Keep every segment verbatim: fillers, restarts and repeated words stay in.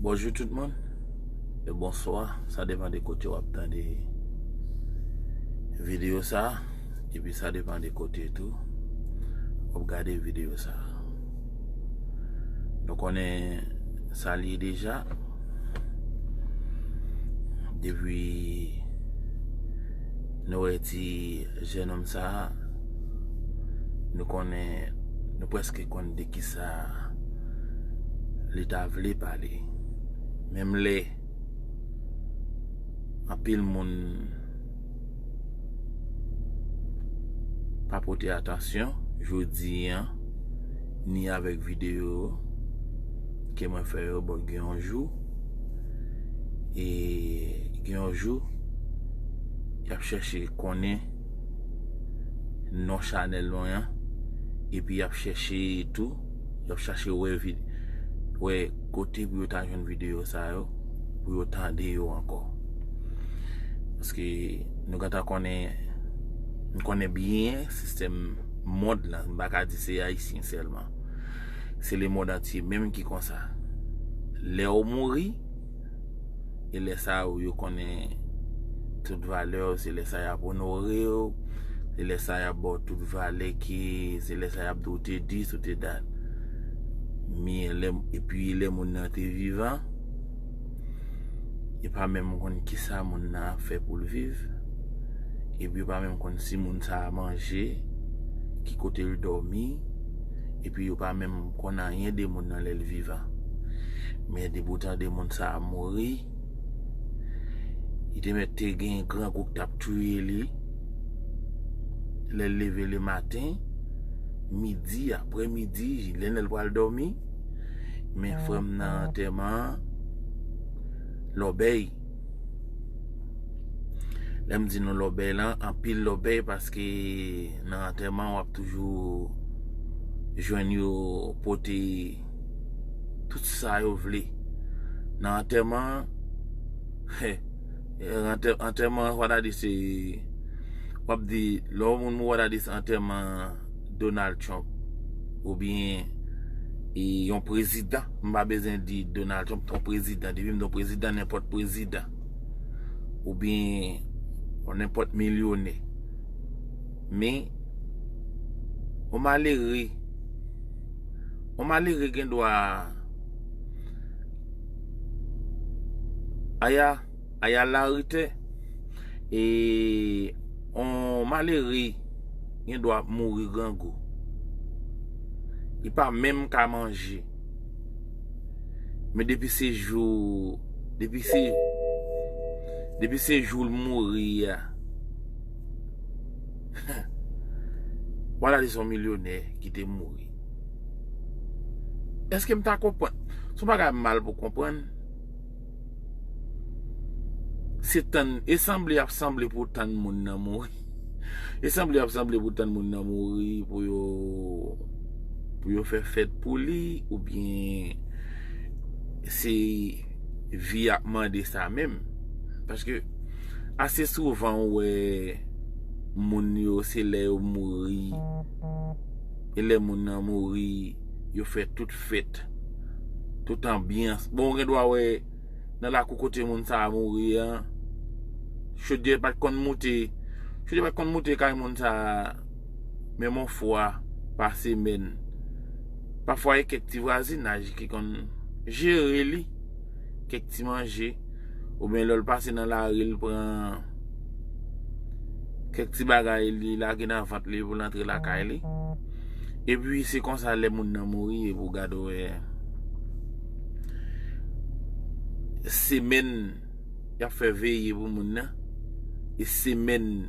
Bonjou tout moun e bonswa, sa depann de kote w ap tande videyo sa a, epi sa depann de kote tou w ap gade videyo sa a. Nou konnen sa l ye deja, depi nou wè ti jennonm sa a, nou konnen, nou prèske konn de kisa li ta vle pale. Menm lè anpil moun pa pote atansyon, jodi a, ni avèk videyo ke mwen fè yo, bon, gen yon jou, e gen yon jou, y ap chèche konnen non chanèl mwen an, epi y ap chèche tou, y ap chache wè vid-, wè kote pou yo ta jwenn videyo sa yo, pou yo tande yo ankò. Paske nou gentan konnen, nou konnen byen sistèm mond lan, m pa ka di se Ayisyen sèlman. Se lemonn antye menm ki konsa. Lè w mouri, e lè sa yo, yo konnen tout valè w, se lè sa y ap onore w, se lè sa y ap ba w tout valè ke, se lè sa y ap di w te dis, ou te dat. Men lè, epi lè moun nan te vivan, yo pa menm konn kisa moun nan ap fè pou l viv, epi yo pa menm konn si moun sa a manje, ki kote l dòmi, epi yo pa menm konn anyen de moun nan lè l vivan. Men depi w tande moun sa a mouri, li te mèt te gen grangou k t ap touye li, lè l leve lematen, midi, aprè midi, lè l pral dòmi. Men frè m nan antèman an, lòbèy. Lè m di nou lòbèy lan, anpil lòbèy, paske nan antèman w ap toujou jwenn yo pote tout sa yo vle. Nan antèman, antè-, antèman, w a ta di se, w ap di, lè yon moun mouri, w a ta di se antèman Donald Trump, oubyen, e, yon prezidan, m pa bezwen di Donald Trump, yon prezidan, depi m di yon prezidan, nenpòt prezidan, oubyen yon nenpòt milyonè. Men, yon malere, yon malere gen dwa, aya, aya laritè, e yon malere gen dwa ap mouri grangou. Li pa menm ka manje. Men depi se jou, depi se, depi se jou l mouri a, w a ta di se yon milyonè ki te mouri. Èske m ta konprann? Se yon bagay m mal pou konprann. Se tann, e sanble y ap sanble pou tann moun nan mouri. E sanble y ap sanble pou tann moun nan mouri, pou yo, pou yo fè fèt pou li, oubyen se vi ap mande sa menm. Paske ase souvan ou wè moun yo, se lè yo mouri, e lè moun nan mouri, yo fè tout fèt, tout anbyans. Bon, ou gen dwa wè nan lakou kote moun sa a mouri an, chodyè pa t konn moute, chodyè pa t konn moute kay moun sa a, menm yon fwa pa semèn. Pafwa, e kèk ti vwazinaj ki konn jere li, kèk ti manje, oubyen lè l pase nan lari, l pran kèk ti bagay li lage nan vant li pou l antre lakay li. Epi se konsa lè moun nan mouri, epi w gade w wè semèn y ap fè veye pou moun nan, e semèn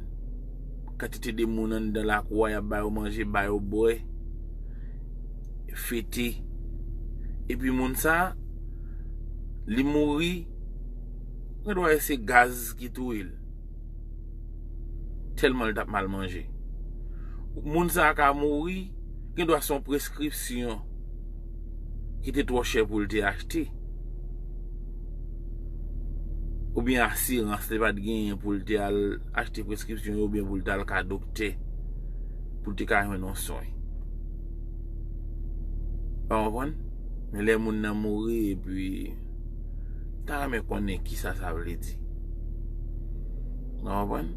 kantite de moun anndan lakou a, y ap ba yo manje, ba yo bwè, fete. Epi moun sa, li mouri, gen dwa se gaz ki touye l. Tèlman l t ap mal manje. Moun sa ka mouri, gen dwa se yon preskripsyon ki te twò chè pou l te achte. Oubyen asirans li pa t genyen pou l te al achte preskripsyon yo, oubyen pou l te al ka doktè, pou l te ka jwenn yon swen. Ou konprann? Men lè moun nan mouri, epi ta renmen konnen kisa sa vle di. Ou konprann?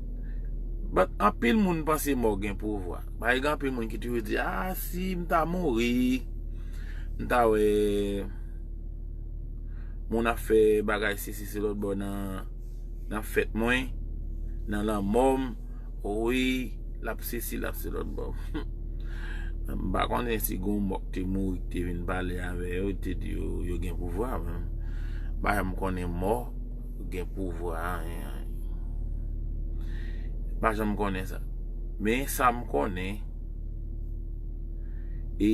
But anpil moun panse mò gen pouvwa. Bagay gen anpil moun ki toujou di, "Ah, si m ta mouri, m ta wè moun ap fè bagay sesi se lòt bò nan, nan fèt mwen, nan lanmò m, wi, l ap sesi, l ap se lòt bò." M pa konnen si gon mò k te mouri, k te vin pale avè yo, te di yo, yo gen pouvwa, men m pa janm konnen mò gen pouvwa, anyen, anyen. M pa janm konnen sa. Men sa m konnen, e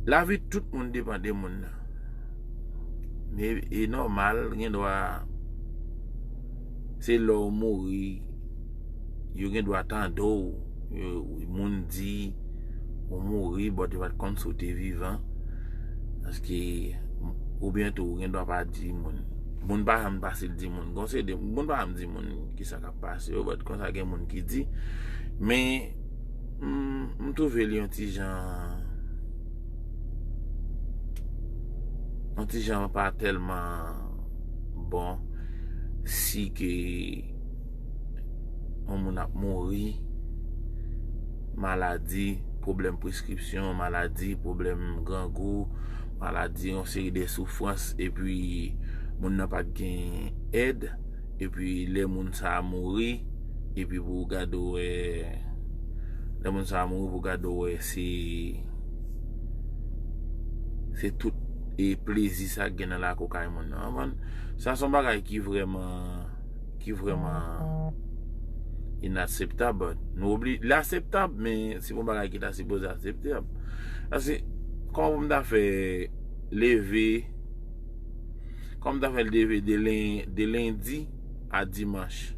lavi tout moun depann de moun nan. Men e nòmal, gen dwa se lè w mouri, yo gen dwa tande w, yo, moun di ou mouri, but yo pa t konn si w te vivan. Paske, oubyen tou, ou gen dwa pa di moun. Moun pa janm fasil di moun. Gon se de, moun pa janm di moun kisa k ap pase yo, but konsa gen moun ki di. Men, m, m twouve li yon ti jan, yon ti jan pa tèlman bon si ke yon moun ap mouri, maladi, pwoblèm preskripsyon, maladi, pwoblèm grangou, maladi, yon seri de soufrans, epi moun nan pa t gen èd, epi lè moun sa a mouri, epi pou w gade w wè, lè moun sa a mouri, pou w gade w wè, se, se tout e plezi sa k gen nan lakou kay moun nan. Konprann? Sa se yon bagay ki vrèman, ki vrèman inakseptab. Nou obli, li akseptab, men se yon bagay ki ta sipoze akseptab. Paske, kòman pou m ta fè leve, kòman m ta fè leve de len-, de lendi a dimanch?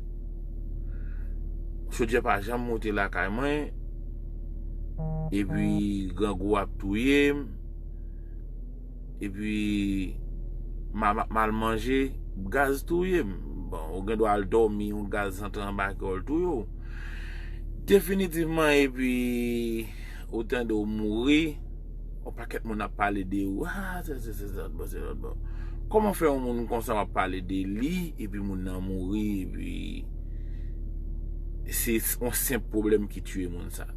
Chodyè pa janm moute lakay mwen, epi grangou ap touye m, epi m a, m a mal manje, gaz touye m. Bon, ou gen dwa al dòmi, yon gaz antre anba kè w, l touye w. Definitivman, epi ou tande w mouri, yon pakèt moun ap pale de ou. Ah, se, se, se, se lòt bò, se lòt bò. Kòman fè yon moun konsa w ap pale de li, epi moun nan mouri, epi se s-, yon senp pwoblèm ki tiye moun sa?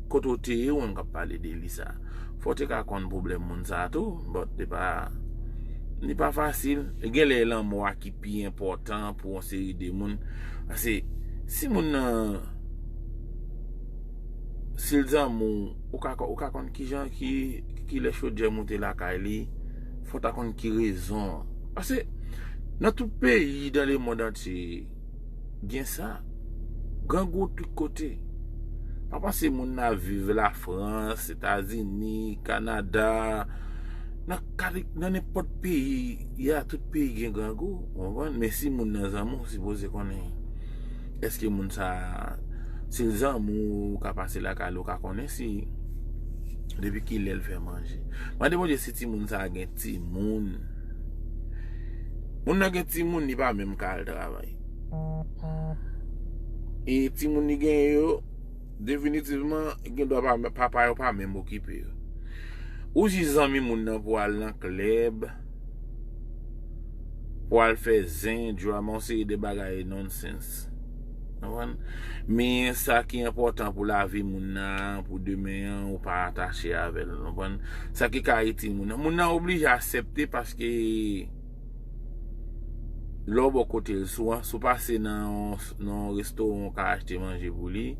Kote w te ye, ou menm k ap pale de li sa? Fò w te ka konn pwoblèm moun sa tou, but li pa, li pa fasil. Genlè lanmò a ki pi enpòtan pou yon seri de moun. Paske si moun nan, si l zanmi w, ou ka, ou ka konn kijan ki, ki lè chodyè moute lakay li, fò w ta konn ki rezon. Paske nan tout peyi, dans le monde entier, gen sa. Grangou tout kote. Pa panse moun nan ap viv Lafrans, Etazini, Kanada, nan kali-, nan nenpòt peyi, ya, tout peyi gen grangou, ou konprann? Men si moun nan zanmi w, ou sipoze konnen. Èske moun sa, si l zanmi w, ou ka pase lakay li, ou ka konnen si, depi kilè l fè manje. Mande Bondye si timoun sa gen timoun. Moun nan gen timoun, li pa menm ka al travay. E timoun li genyen yo, definitivman, gen dwa pa, papa yo pa menm okipe yo. Ou jis zanmi moun nan pou al nan klèb, pou al fè zen, drama, yon seri de bagay nonsense. Konprann? Men sa ki enpòtan pou lavi moun nan, pou demen an, ou pa atache avè l, konprann? Sa ki ka itil moun nan. Moun nan oblije aksepte paske lè w bò kote l, si w, si w pase nan yon, nan yon restoran, ou ka achte manje pou li,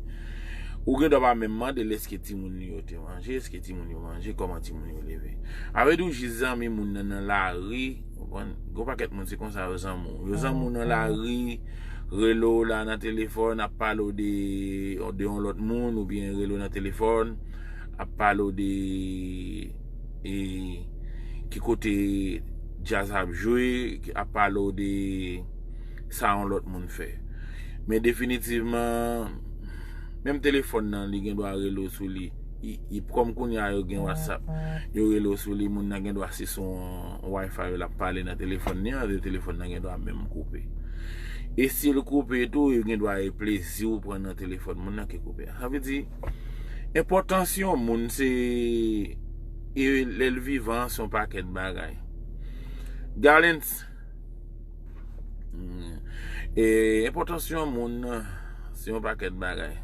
ou gen dwa pa menm mande l èske timoun li yo te manje, èske timoun yo manje, kòman timoun yo leve. Avè di w jis zanmi moun nan nan lari, ou konprann? Gon pakèt moun se konsa yo zanmi w. Yo zanmi w nan lari, rele w la nan telefòn, ap pale w de, de yon lòt moun, oubyen rele w nan telefòn, ap pale w de, e, ki kote djaz ap jwe, ap pale w de sa yon lòt moun fè. Men definitivman, menm telefòn nan, li gen dwa rele w sou li. I, i, kòm kounye a yo gen WhatsApp, yo rele w sou li, moun nan gen dwa se sou yon Wi-Fi yo l ap pale nan telefòn li an, epi telefòn nan gen dwa menm koupe. E si l koupe tou, yo gen dwa e plezi w pran nan telefòn moun nan ki koupe a. Sa vle di, enpòtans yon moun se E lè l vivan, se yon pakèt bagay. Galens, mm, e enpòtans yon moun, se yon pakèt bagay.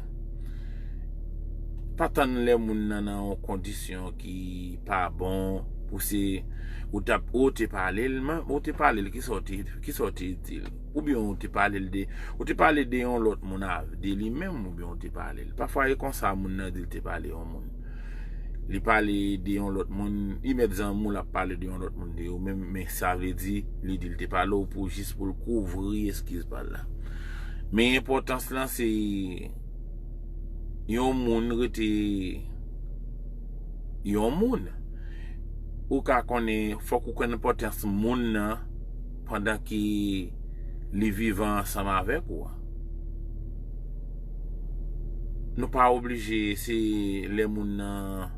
Pa tann lè moun nan nan yon kondisyon ki pa bon pou se ou t ap, ou te pale l, men ou te pale l, kisa w te, kisa w te di l? Oubyen ou te pale l de, ou te pale de yon lòt moun, de li menm, oubyen ou te pale l. Pafwa e konsa moun nan di l te pale yon moun. Li pale de yon lòt moun, li mèt zanmi w, l ap pale de yon lòt moun de ou menm, men sa vle di li di l te pale w pou jis pou l kouvri eskiz pa l la. Men enpòtans lan se yon moun rete yon moun. Ou ka konnen, fòk ou konn enpòtans moun nan pandan ke li vivan ansanm avèk ou a. Nou pa oblije se lè moun nan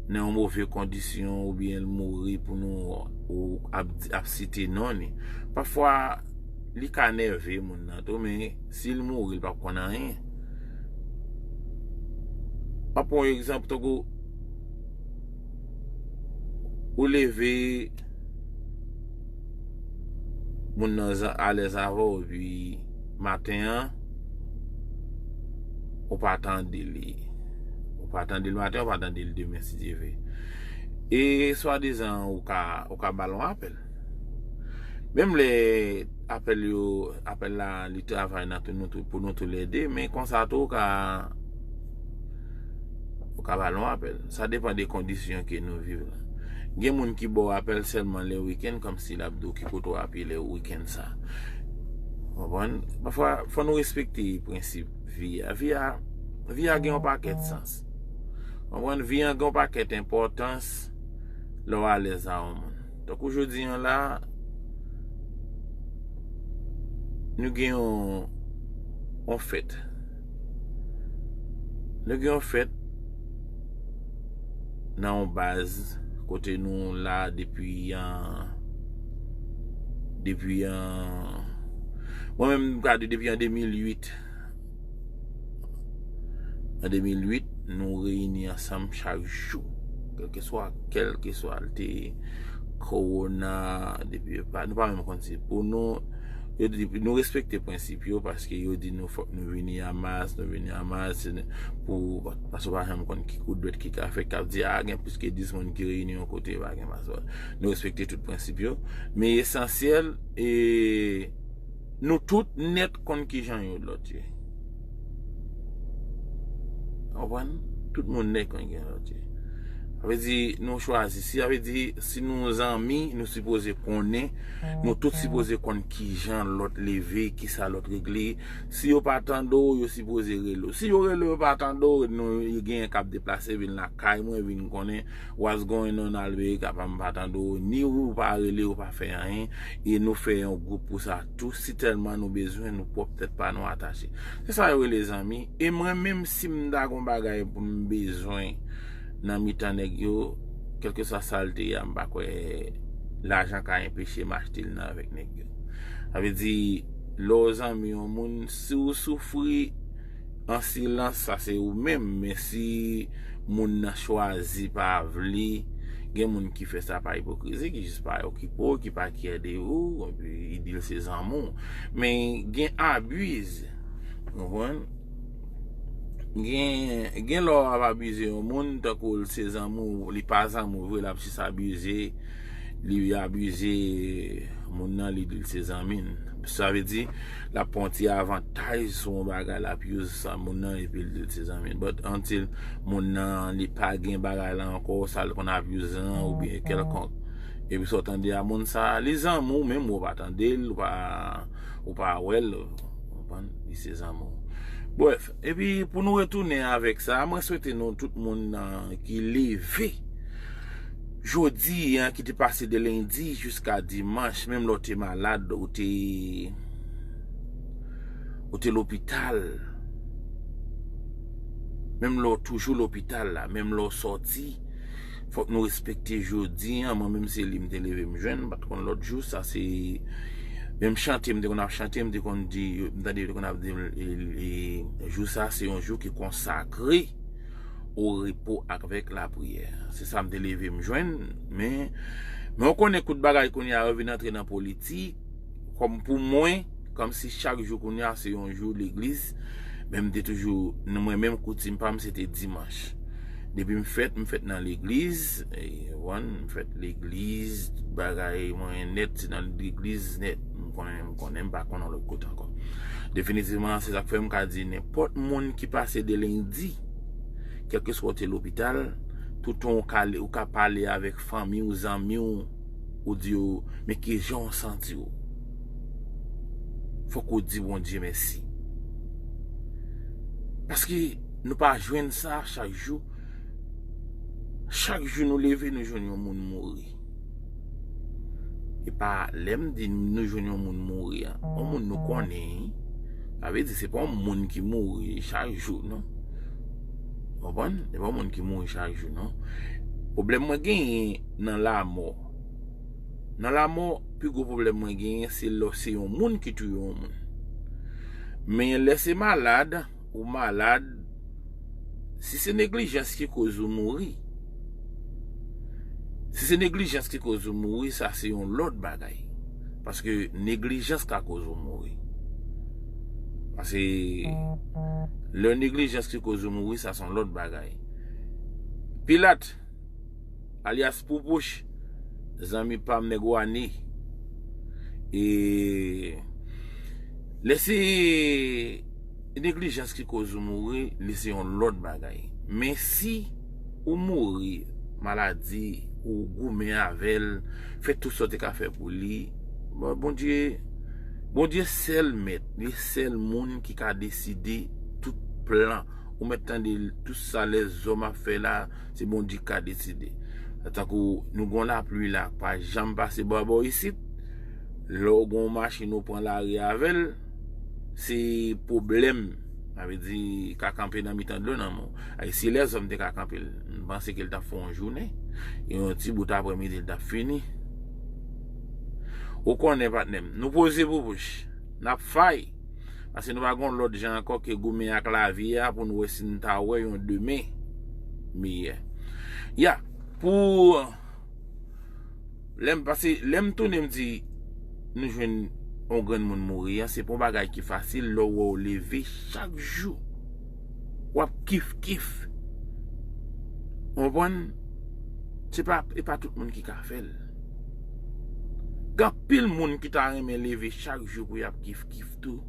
nan yon move kondisyon oubyen l mouri pou nou ou ap, ap site non li. Pafwa, li ka nève moun nan tou, men si l mouri, l p ap konn anyen. M ap pran yon egzanp, tankou ou leve, moun nan alèz avè w, epi maten an, ou pa tande li. Ou pa tande l maten, ou pa tande l demen, si Dye vle. E swadizan, ou ka, ou ka ba l yon apèl. Menm lè apèl yo, apèl la, li travay nan tou, nou tou, pou nou tou lè de, men konsa tou, ou ka, ou ka ba l yon apèl. Sa depann de kondisyon ke nou viv la. Gen moun ki ba w apèl sèlman lè wikenn, kòmsi l ap di w ki kote w ap ye lè wikenn sa. Konprann? Pafwa, fò nou respekte prensip vi a. Vi a, vi a gen yon pakèt sans. Konprann? Vi a gen yon pakèt enpòtans lè w alèz a yon moun. Tankou jodi an la, nou gen yon, yon fèt. Nou gen yon fèt nan yon baz kote nou la depi an, depi an, mwen menm, m ka di depi an de mil uit. An de mil uit, nou reyini ansanm chak jou. Kèlkeswa, kèlkeswa l te kowona, depi yo pa, nou pa menm konn si pou nou, yo di, nou respekte prensip yo, paske yo di nou fòk nou vini a mas, nou vini a mas, se pou, paske w pa janm konn ki kout dwèt ki ka fèt, k ap di, a, gen plis ke dis moun ki reyini yon kote, pa gen mas. Nou respekte tout prensip yo, men esansyèl, e, nou tout nèt konn kijan youn lòt ye. Konprann? Tout moun nèt konn kijan lòt ye. Sa vle di, nou chwazi. Si, sa vle di, si nou zanmi, nou sipoze konnen, nou tout sipoze konn kijan lòt leve, kisa lòt regle. Si yo pa tande w, yo sipoze rele w. Si yo rele w, yo pa tande w, nou, genyen k ap deplase, vin lakay mwen, vin konnen what's going on, Alberic, apa m pa tande w, ni ou pa rele, ou pa fè anyen, e nou fè yon gwoup pou sa tou, si tèlman nou bezwen, nou pwòp tèt pa nou atache. Se sa yo rele zanmi. E mwen menm, si m ta gon bagay pou m bezwen nan mitan nèg yo, kèlkeswa sa l te ye a, m pa kwè lajan ka enpeche m achte l nan avèk nèg yo. Sa vle di, lè w zanmi yon moun, si w soufri an silans, sa se ou menm, men si moun nan chwazi pa vle, gen moun ki fè sa pa ipokrizi, ki jis pa okipe w, ki pa kyè de ou, epi li di l se zanmi w. Men gen abiz, konprann? Gen, gen lè w ap abize yon moun, tankou l se zanmi w, li pa zanmi w vre, l ap jis abize, li abize moun nan, li di l se zanmi l. Sa vle di, l ap pran yon ti avantaj sou yon bagay, l ap use sa moun nan, epi l di l se zanmi l. But until moun nan, li pa gen bagay la ankò, sa l konn ap use an, oubyen kèlkonk. Epi sa w tande a moun sa, li zanmi w, menm ou pa tande l, ou pa, ou pa wè l, konprann? Li se zanmi w. Brèf, epi pou nou retounen avèk sa, mwen swete nou tout moun nan ki leve jodi an, ki te pase de lendi jiska dimanch, menm lè w te malad, ou te, ou te lopital, menm lè w toujou lopital la, menm lè w sòti, fòk nou respekte jodi an. Mwen menm se li m te leve m jwenn, m pa t konn lòt jou, sa se menm chante m te konn ap chante, m te konn di, m tande yo te konn ap di, e, e, jou sa se yon jou ki konsakre au repos avec la prière. Se sa m te leve m jwenn, men, men w konnen kout bagay kounye a yo vin antre nan politik, kòm pou mwen, kòmsi chak jou kounye a se yon jou legliz, men m te toujou, nan mwen menm koutim pa m se te dimanch. Depi m fèt, m fèt nan legliz, e, w konprann, m fèt legliz, tout bagay mwen nèt, se nan legliz nèt, m konnen, m konnen, m pa konnen lòt kote ankò. Definitivman, se sa k fè m ka di nenpòt moun ki pase de lendi, kèlkeswa w te lopital, toutan w ka, ou ka pale avèk fanmi w, zanmi w, ou di yo, men kijan w santi w. Fòk ou di Bondye mèsi. Paske nou pa jwenn sa chak jou. Chak jou nou leve, nou jwenn yon moun mouri. E pa lè m di nou jwenn yon moun mouri an, yon moun nou konnen, sa vle di se pa yon moun ki mouri chak jou, non. Konprann? Se pa yon moun ki mouri chak jou, non. Pwoblèm mwen genyen nan lamò. Nan lamò, pi gwo pwoblèm mwen genyen, se lè se yon moun ki touye yon moun. Men lè se malad, ou malad, si se neglijans ki koz ou mouri, si se neglijans ki koz ou mouri, sa se yon lòt bagay. Paske neglijans ka koz ou mouri. Paske lè neglijans ki koz ou mouri, sa se yon lòt bagay. Pilat, alyas Poupouch, zanmi pa m nèg Wani. E lè se neglijans ki koz ou mouri, li se yon lòt bagay. Men si ou mouri, maladi, ou goumen avè l, fè tout sa w te ka fè pou li, bon, Bondye, Bondye sèl mèt, li sèl moun ki ka deside tout plan. Ou mèt tande l, tout sa lèzòm ap fè la, se Bondye k ka deside. Tankou nou gon lapli la, pa janm pase bò bò isit. Lè w gon machin ou pran lari avè l, se pwoblèm. Sa vle di, ka kanpe nan mitan dlo nan men w. Ay, si lèzòm te ka kanpe l, m panse ke l t ap fè yon jounen. E yon ti bout aprèmidi, l t ap fini. Ou konnen, patnè m. Nou poze Poupouch. N ap fay. Paske nou pa gon lòt jan ankò ke goumen ak lavi a pou nou wè si n ta wè yon demen meyè. Ya, pou lè m pase, lè m tounen m di nou jwenn yon grenn moun mouri a, se pa yon bagay ki fasil lè w wè w leve chak jou. W ap kif kif. Ou konprann? Se pa, e pa tout moun ki ka fè l. Gen anpil moun ki ta renmen leve chak jou pou y ap kif kif tou.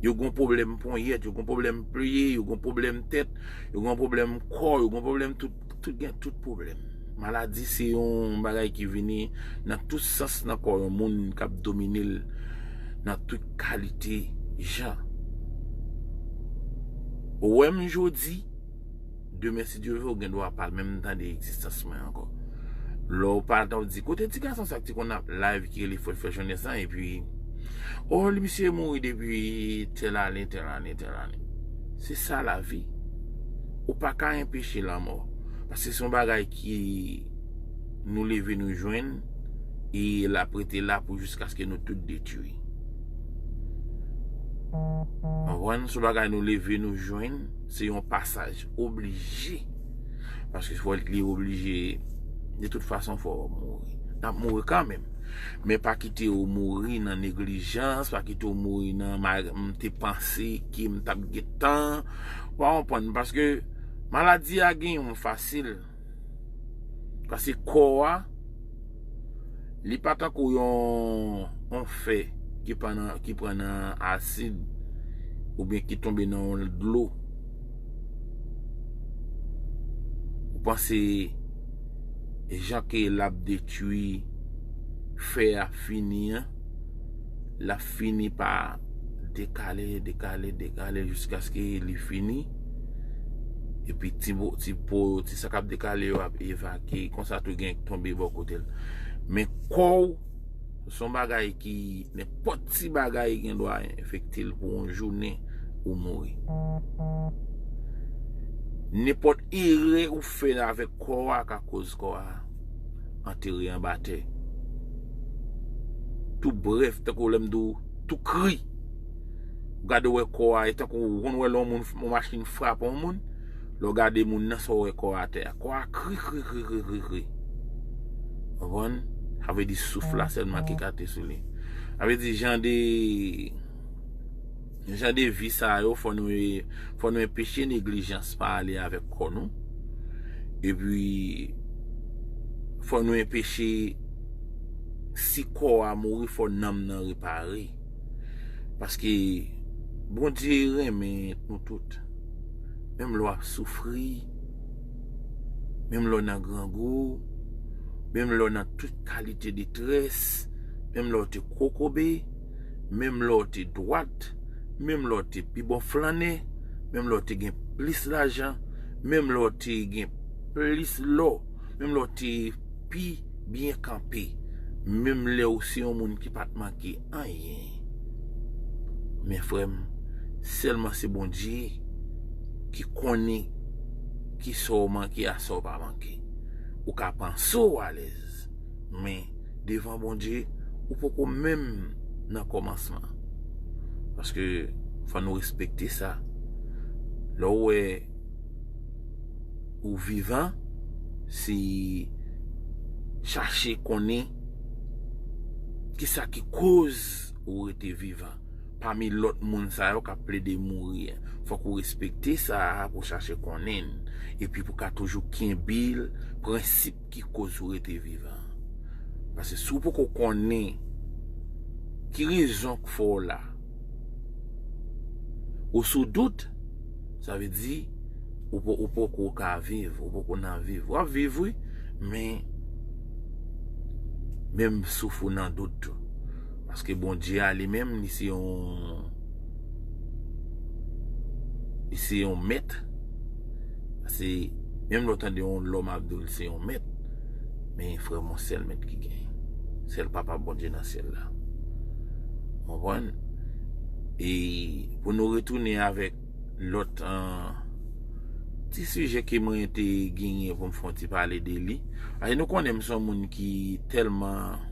Yo gon pwoblèm ponyèt, yo gon pwoblèm pye, yo gon pwoblèm tèt, yo gon pwoblèm kò, yo gon pwoblèm tout, tout gen tout pwoblèm. Maladi se yon bagay ki vini nan tout sans nan kò yon moun k ap domine l nan tout kalite jan. Ou wè m jodi, demen, si Dye vle, ou gen dwa pa menm tande egzistans mwen ankò. Lè w pa t ap di, kote ti gason sa k te konn ap live ki rele Fred Frè Jones lan, epi, o, li misye mouri depi tèl ane, tèl ane, tèl ane. Se sa lavi. Ou pa ka enpeche lanmò. Paske se yon bagay ki nou leve nou jwenn, e l ap rete la pou jiskaske nou tout detwi. Konprann? Se yon bagay nou leve nou jwenn, se yon pasaj oblije. Paske fò li oblije, de tout fason, fò w mouri. N ap mouri kanmenm. Men pa kite w mouri nan neglijans, pa kite w mouri nan ma-, m te panse ke m t ap gentan. Ou pa konprann, paske maladi a gen yon fasil. Paske kò a, li pa tankou yon, yon fè ki pran nan, ki pran nan asid oubyen ki tonbe nan yon dlo. Ou panse jan ke l ap detwi fè a fini an, l ap fini pa dekale, dekale, dekale jiskaske li fini. Epi ti bo-, ti po, ti sa k ap dekale yo ap evakye. Konsa tou gen tonbe bò kote l. Men kò w, se yon bagay ki, nenpòt ti bagay gen dwa enfekte l pou yon jounen ou mouri. Nenpòt erè ou fè avèk kò a ka koz kò a antere anba tè. Tou brèf, tankou lè m di w, tou kri. Ou gade w wè kò a, e tankou ou konn wè lè yon moun, yon machin frape yon moun, Lè w gade moun nan, sa w wè kò a atè a. Kò a kri, kri, kri, kri, kri, kri. Konprann? Sa vle di souf la sèlman ki kate sou li. Sa vle di jan de, jan de vi sa yo, fò nou, fò nou enpeche neglijans pa ale avèk kò nou. Epi, fò nou enpeche, si kò a mouri, fò nanm nan repare. Paske Bondye renmen nou tout. Menm lè w ap soufri, menm lè w nan grangou, menm lè w nan tout kalite detrès, menm lè w te kokobe, menm lè w te dwat, menm lè w te pi bon flannè, menm lè w te gen plis lajan, menm lè w te gen plis lò, menm lè w te pi byen kanpe, menm lè w se yon moun ki pa t manke anyen. Men frè m, sèlman se Bondye ki konnen kisa w manke a sa w pa manke. Ou ka panse w alèz, men devan Bondye, ou poko menm nan kòmansman. Paske fò nou respekte sa. Lè w wè ou vivan, se chache konnen kisa ki koz ou rete vivan pami lòt moun sa yo k ap plede mouri an. Fòk ou respekte sa a pou w chache konnen l, epi pou w ka toujou kenbe l, prensip ki koz ou rete vivan. Paske si w poko konnen ki rezon k fè w la, ou sou dout, sa vle di ou po-, ou poko ka viv, ou poko nan viv. W ap viv, wi, men menm souf ou nan dout tou. Paske Bondye a li menm, li se yon, li se yon mèt. Paske menm lè w tande yon lòm ap di w li se yon mèt, men frè m, yon sèl mèt ki genyen. Sèl Papa Bondye nan syèl la. Konprann? E pou nou retounen avèk lòt, an, ti sijè ke mwen te genyen pou m fè yon ti pale de li. Paske nou konnen m se yon moun ki tèlman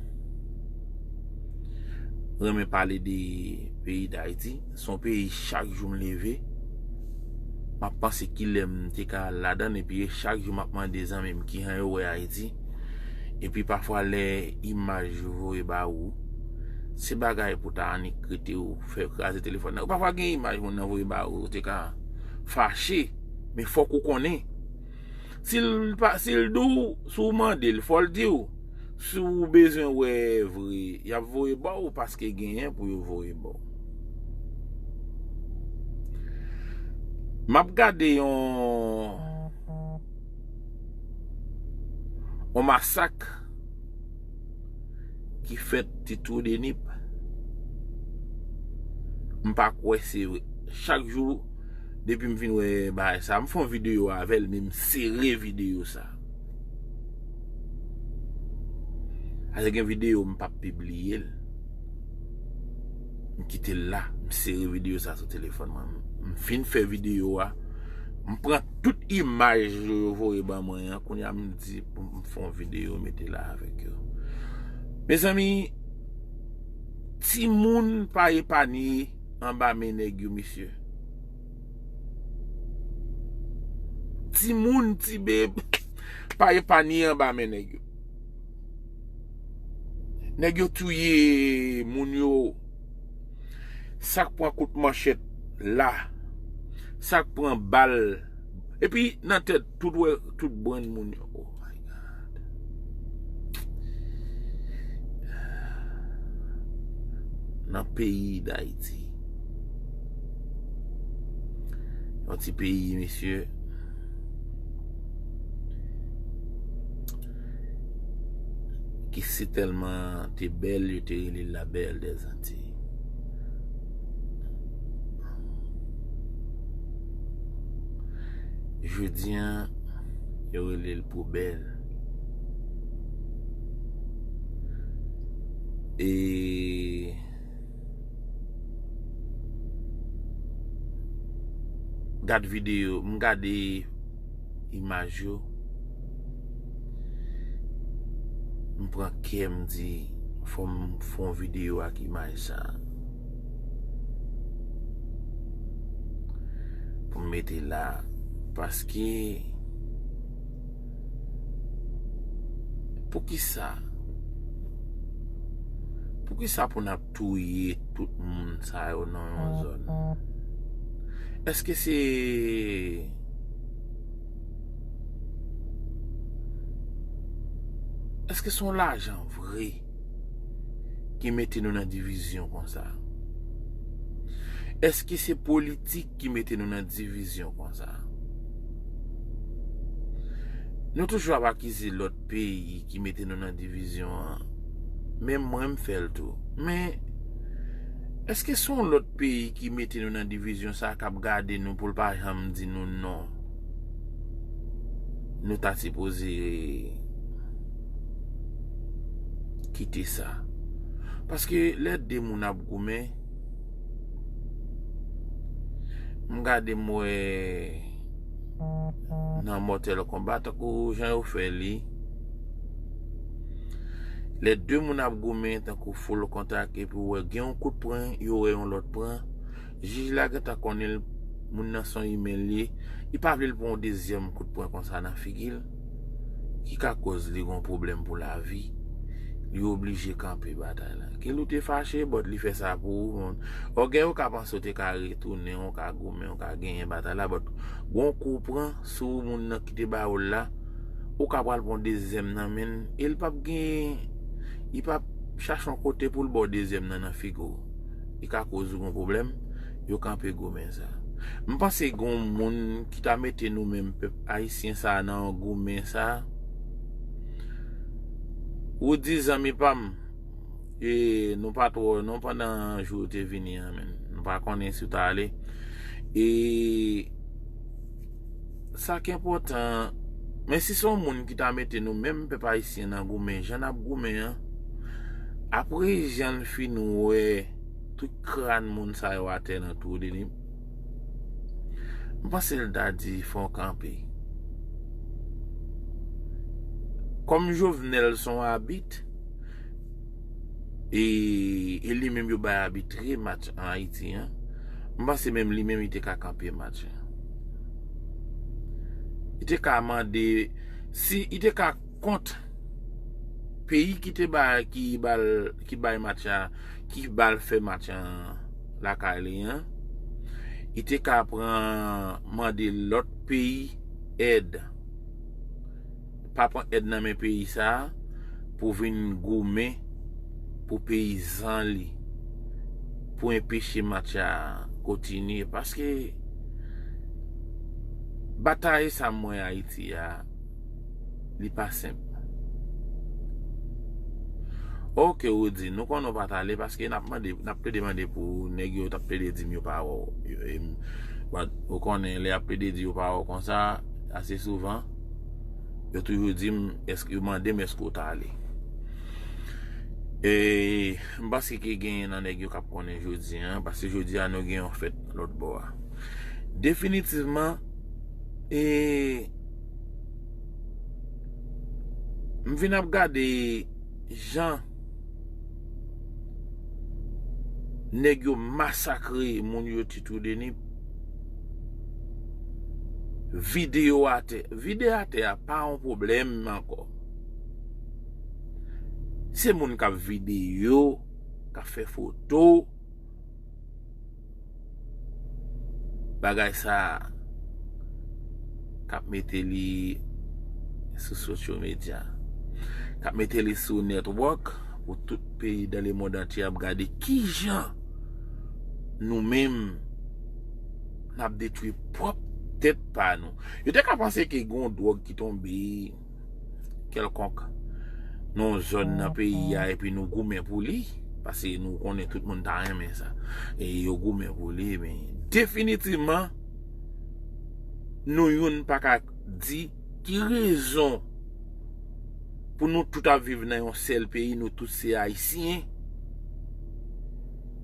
renmen pale de peyi Dayiti. Se yon peyi chak jou m leve, m ap panse kilè m te ka al ladan l, epi chak jou m ap mande zanmi m kijan yo wè Ayiti. Epi pafwa lè imaj yo voye ba ou, se bagay pou ta annik rete ou fè kraze telefòn nan. Pafwa gen imaj moun nan voye ba ou, ou te ka fache, men fòk ou konnen. Si l pa, si l di w, si w mande l, fò l di w. Si w bezwen wè vre, y ap voye ba w paske genyen pou yo voye ba w. M ap gade yon, yon masak ki fèt ti twou de Nip. M pa kwè se vre. Chak jou, depi m vin wè bagay sa, m fè yon videyo avè l, men m sere videyo sa. Alè gen videyo m p ap pibliye l. M kite l la, m sere videyo sa sou telefòn mwen. M fin fè videyo a, m pran tout imaj yo, yo voye ban mwen an, kounye a m di pou m fè yon videyo, mete la avèk yo. Mezanmi, timoun pa epanye anba men nèg yo, mesye. Timoun, ti bebe, pa epanye anba men nèg yo. Nèg yo touye moun yo. Sa k pran kout manchèt la. Sa k pran bal. Epi nan tèt, tout wè, tout brenn moun yo. Oh my God. Nan peyi Dayiti. Yon ti peyi, mesye, ki si tèlman te bèl, yo te rele l la Belle des Antilles. Jodi a, yo rele l Poubèl. E gad videyo, m gade imaj yo, m pran kè, m di, fò m fè yon videyo ak imaj sa pou m mete la, Paske, poukisa? Poukisa pou n ap touye tout moun sa yo nan yon zòn? Èske se, èske se yon lajan vre ki mete nou nan divizyon konsa? Èske se politik ki mete nou nan divizyon konsa? Nou toujou ap akize lòt peyi ki mete nou nan divizyon an. Menm mwen, m fè l tou. Men, èske se yon lòt peyi ki mete nou nan divizyon sa k ap gade nou pou l pa janm di nou non? Nou ta sipoze kite sa. Paske lè de moun ap goumen, m gade m wè nan Mortal Kombat, tankou jan yo fè li, lè de moun ap goumen tankou Full Contact, epi w wè gen yon kout pwen, yo wè yon lòt pran, jij la gentan konnen l, moun nan se yon imen l ye, li pa vle l pran yon dezyèm kout pwen konsa nan figi l, ki ka koz li gon pwoblèm pou lavi, li oblije kanpe batay la. Ke l ou te fache, but li fè sa pou ou. Ògèy ou ka panse ou te ka retounen, ou ka goumen, ou ka genyen batay la, but gon kou w pran sou moun nan ki te ba ou l la, ou ka pral pran dezyèm nan men l, e l p ap gen, li p ap chache yon kote pou l ba w dezyèm nan nan figi w. Li ka koz ou gon pwoblèm, yo kanpe goumen sa. M panse gon moun ki ta mete nou menm pèp ayisyen sa nan goumen sa. Ou di zanmi pa m, e nou pa twò non pandan jou ou te vini an, men nou pa konnen si w ta ale. E sa k enpòtan, men si se yon moun ki ta mete nou menm pèp ayisyen nan goumen, jan n ap goumen an, apre jan l fin wè tout kràn moun sa yo atè nan twou de li, m panse l ta di fò w kanpe. Kòm Jovenel se yon abit, e, e li menm yo bay abitre match an Ayiti an, m panse menm li menm li te ka kanpe match an. Li te ka mande, si li te ka kont peyi ki te bay, ki ba l, ki bay match la, ki ba l fè match an lakay li an, li te ka pran, mande lòt peyi èd. Pa pran èd nan men peyi sa a pou vin goumen pou peyizan li, pou enpeche match la kontinye. Paske batay sa m wè Ayiti a, li pa senp. Oke, Rudy, nou konnen w pa t ale paske n ap mande, n ap plede mande pou nèg yo t ap plede di m yo pa wè w. Yo, e m, but ou konnen lè y ap plede di yo pa wè w konsa, ase souvan, yo toujou di m, èske, yo mande m èske w t ale. E m panse ke genyen nan nèg yo k ap konnen jodi a, paske jodi a nou gen yon fèt lòt bò a. Definitivman, e m vin ap gade jan nèg yo masakre moun yo Ti Twou Deni, vide yo atè. Vide atè a pa yon pwoblèm ankò. Se moun k ap vide yo, k ap fè foto. Bagay sa a k ap mete li sou social media, k ap mete li sou network pou tout peyi dans le monde entier ap gade kijan nou menm n ap detwi pwòp tèt pa nou. Yo te ka panse ke gon dwòg ki tonbe kèlkonk nan yon zòn nan peyi a epi nou goumen pou li, paske nou konnen tout moun ta renmen sa. E yo goumen pou li, men definitivman, nou youn pa ka di ki rezon pou nou tout ap viv nan yon sèl peyi, nou tout se Ayisyen,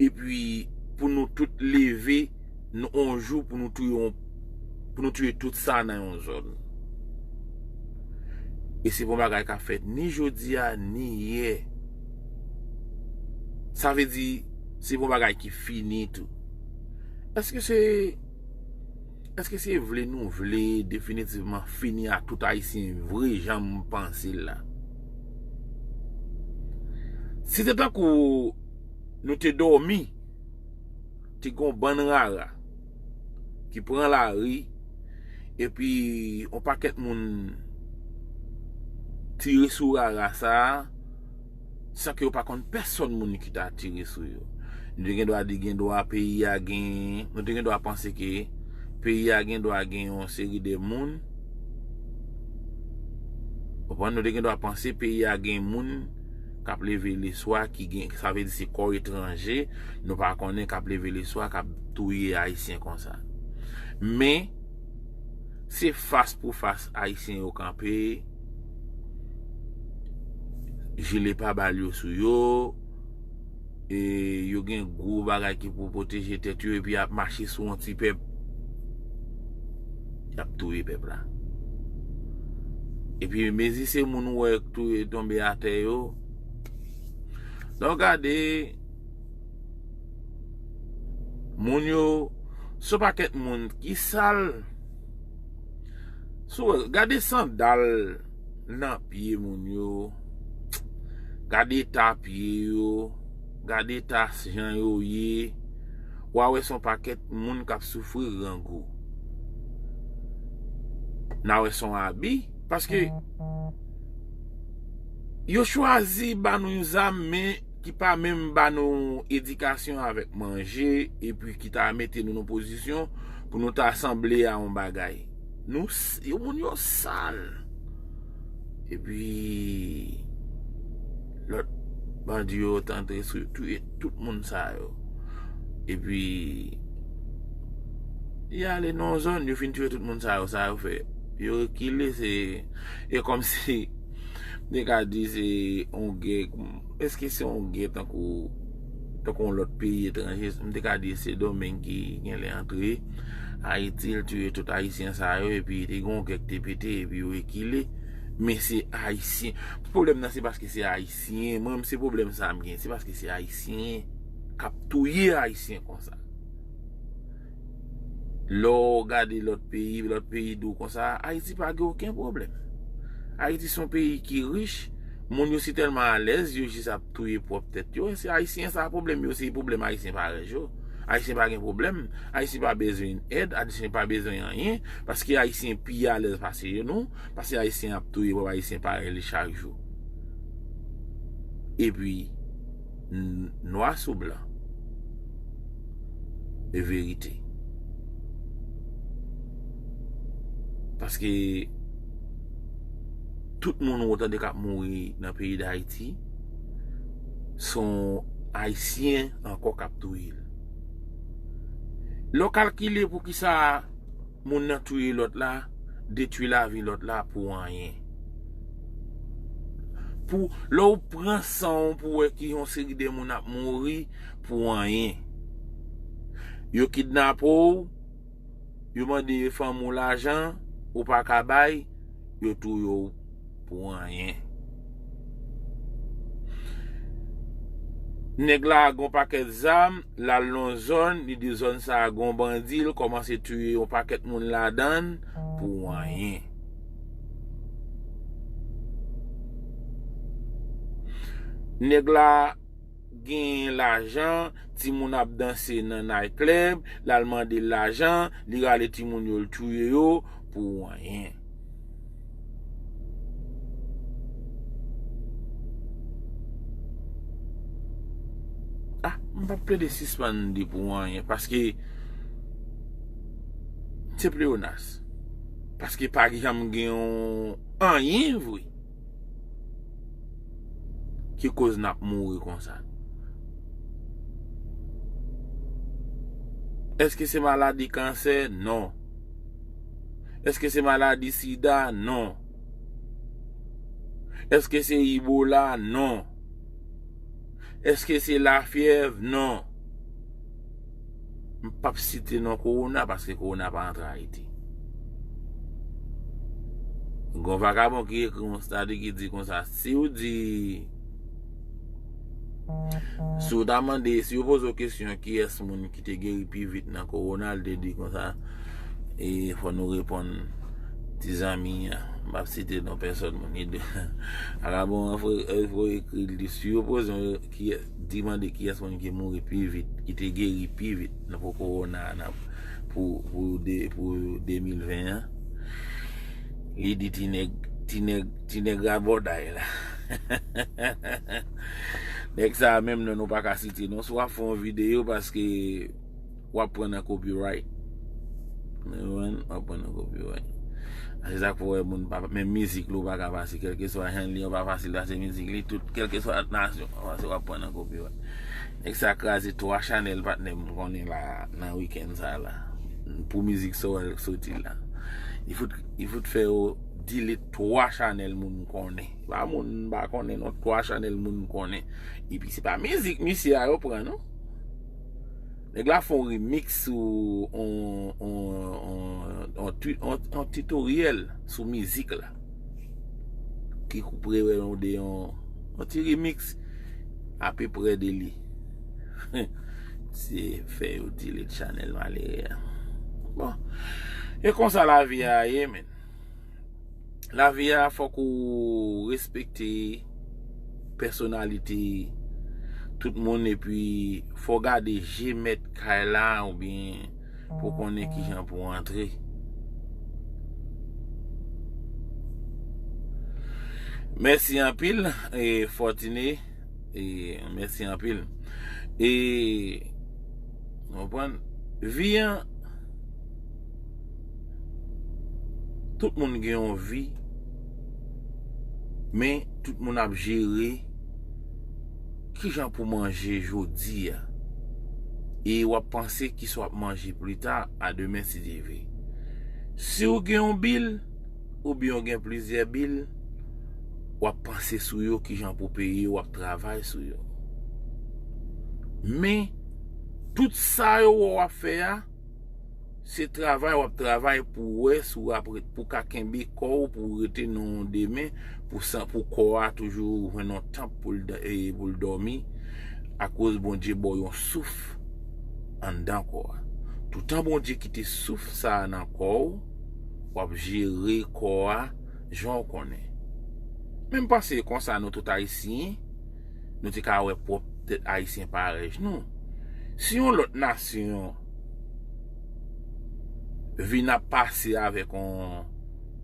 epi pou nou tout leve n-, on jou pou nou touye on, pou nou touye tout sa nan yon zòn. E se pa yon bagay k ap fèt ni jodi a, ni yè. Sa vle di, se pa yon bagay ki fini tou. Èske se Èske se vle nou vle definitivman fini ak tout Ayisyen vre jan m panse l la? Si te tankou nou te dòmi, te gen yon bann rara ki pran lari, epi yon pakèt moun tire sou rara sa a, san ke yo pa konn pèsòn moun ki ta tire sou yo. Nou te gen dwa di gen dwa peyi a gen, nou te gen dwa panse ke peyi a gen dwa gen yon seri de moun. Konprann? Nou te gen dwa panse peyi a gen moun k ap leve leswa, ki gen, sa vle di se kò etranje, nou pa konnen, k ap leve leswa, k ap touye Ayisyen konsa. Men, se fas pou fas Ayisyen yo kanpe, jile pabal yo sou yo, e yo gen gwo bagay ki pou pwoteje tèt yo, epi y ap mache sou yon ti pèp, y ap touye pèp la. Epi mezi se moun ou wè touye tonbe atè yo. Lè w gade, moun yo, se yon pakèt moun ki sal. Si w gade sandal nan pye moun yo, gade eta pye yo, gade eta jan yo ye, w a wè se yon pakèt moun k ap soufri grangou. N a wè se yon abi, paske yo chwazi ba nou yon zam, men ki pa menm ba nou edikasyon avèk manje, epi ki ta mete nou nan pozisyon pou nou ta sanble a yon bagay. Nou, s- yo, moun yo sal. Epi, lòt bandi yo t antre sou touye tout moun sa yo. Epi, y ale nan yon zòn, yo fin touye tout moun sa yo, sa yo fè. Yo rekile, se, e kòmsi, m te ka di se yon gè, èske se yon gè tankou, tankou yon lòt peyi etranje, m te ka di Sendomeng ki genlè antre Ayiti, l touye tout Ayisyen sa yo, epi te gen yon gè k te pete, epi yo rekile. Men se Ayisyen. Pwoblèm nan se paske se Ayisyen. Mwen menm se pwoblèm sa a m gen. Se paske se Ayisyen k ap touye Ayisyen konsa. Lè w gade lòt peyi, lòt peyi di w konsa, Ayiti pa gen okenn pwoblèm. Ayiti se yon peyi ki rich, moun yo si tèlman alèz, yo jis ap touye pwòp tèt yo. Se Ayisyen sa pwoblèm yo, se pwoblèm Ayisyen parèy yo. Ayisyen pa gen pwoblèm, Ayisyen pa bezwen èd, Ayisyen pa bezwen anyen, paske Ayisyen pi alèz pase nou, paske Ayisyen ap touye pwòp Ayisyen parèy li chak jou. Epi, n- nwa sou blan. E verite. Paske tout moun ou tande k ap mouri nan peyi Dayiti, se yon Ayisyen ankò k ap touye l. Lè w kalkile poukisa moun nan touye lòt la, detwi lavi lòt la pou anyen. Pou, lè w pran san w pou wè ki yon seri de moun ap mouri pou anyen. Yo kidnape w, yo mande fanmi w lajan, ou pa ka bay, yo touye w pou anyen. Nèg la gen yon pakèt zam, l al nan yon zòn, li di zòn sa a gen yon bandi, l kòmanse touye yon pakèt moun ladan l pou anyen. Nèg la gen lajan, timoun ap danse nan night club, l al mande l lajan, li rale timoun yo, l touye yo pou anyen. Ah, m p ap plede sispann di pou anyen, paske se pleonas. Paske pa janm gen yon anyen vre ki koz n ap mouri konsa. Èske se maladi kansè? Non. Èske se maladi sida? Non. Èske se Ebola? Non. Èske se lafyèv? Non. M p ap site non kowona paske kowona pa antre Ayiti. Gon vagabon ki ekri yon stati ki di konsa, si w di, si w ta mande, si yo poze w kesyon kiyès moun ki te geri pi vit nan kowona, l te di konsa, E fò nou reponn ti zanmi an. M p ap site non pèsòn, moun li de. Akabon an fo, fo ekri li si yo poze yon ki di mande kiyès moun ki mouri pi vit, ki te geri pi vit nan pou kowona nan pou pou de pou de mil ven an. Li di ti nèg ti nèg ti nèg rabòday la. Nèg sa menm non nou pa ka site non si w ap fè yon videyo paske w ap pran nan copyright. Ou konprann? W ap pran nan copyright. Se sa k fè w wè moun pa menm mizik li w pa ka pase kèlkeswa jan li an pa fasil pase mizik li tout kèlkeswa nasyon paske w ap pran nan copyright. Nèg sa kraze twa chanèl patnè m konnen la nan wikenn sa la pou mizik sa w wè l soti la. Li fout li fout fè yo delete twa chanèl moun m konnen. Pa moun m pa konnen non twa chanèl moun m konnen. Epi se pa mizik misye a yo pran non. Nèg la fè yon remix sou yon yon yon yon twi- yon- yon tutoriel sou mizik la. Ki koupre wè yon de yon yon ti remix apeprè de li. Se fè yo delete chanèl malere a. Bon. E konsa lavi a ye men. Lavi a fòk ou respekte pèsonalite tout moun epi fò w gade je mèt kay la oubyen pou konnen kijan pou antre. Mèsi anpil e Fortuné. E mèsi anpil. E ou konprann? Vi an tout moun gen yon vi. Men tout moun ap jere kijan pou manje jodi a. E w ap panse kisa w ap manje plita a demen si Dye vle. Si w gen yon bil oubyen w gen plizyè bil, w ap panse sou yo kijan pou peye yo, w ap travay sou yo. Men tout sa yo wè w ap fè a, se travay w ap travay pou wè si w ap pou ka kenbe kò w pou w rete nan yon demen pou san pou kò a toujou jwenn yon tanp pou l pou l dòmi akoz Bondye ba w yon souf anndan kò a. Toutan Bondye kite souf sa a nan kò w, w ap jere kò a jan w konnen. Men m panse konsa nou tout ayisyen, nou te ka wè pwòp tèt ayisyen parèy nou. Si yon lòt nasyon vin ap pase avèk yon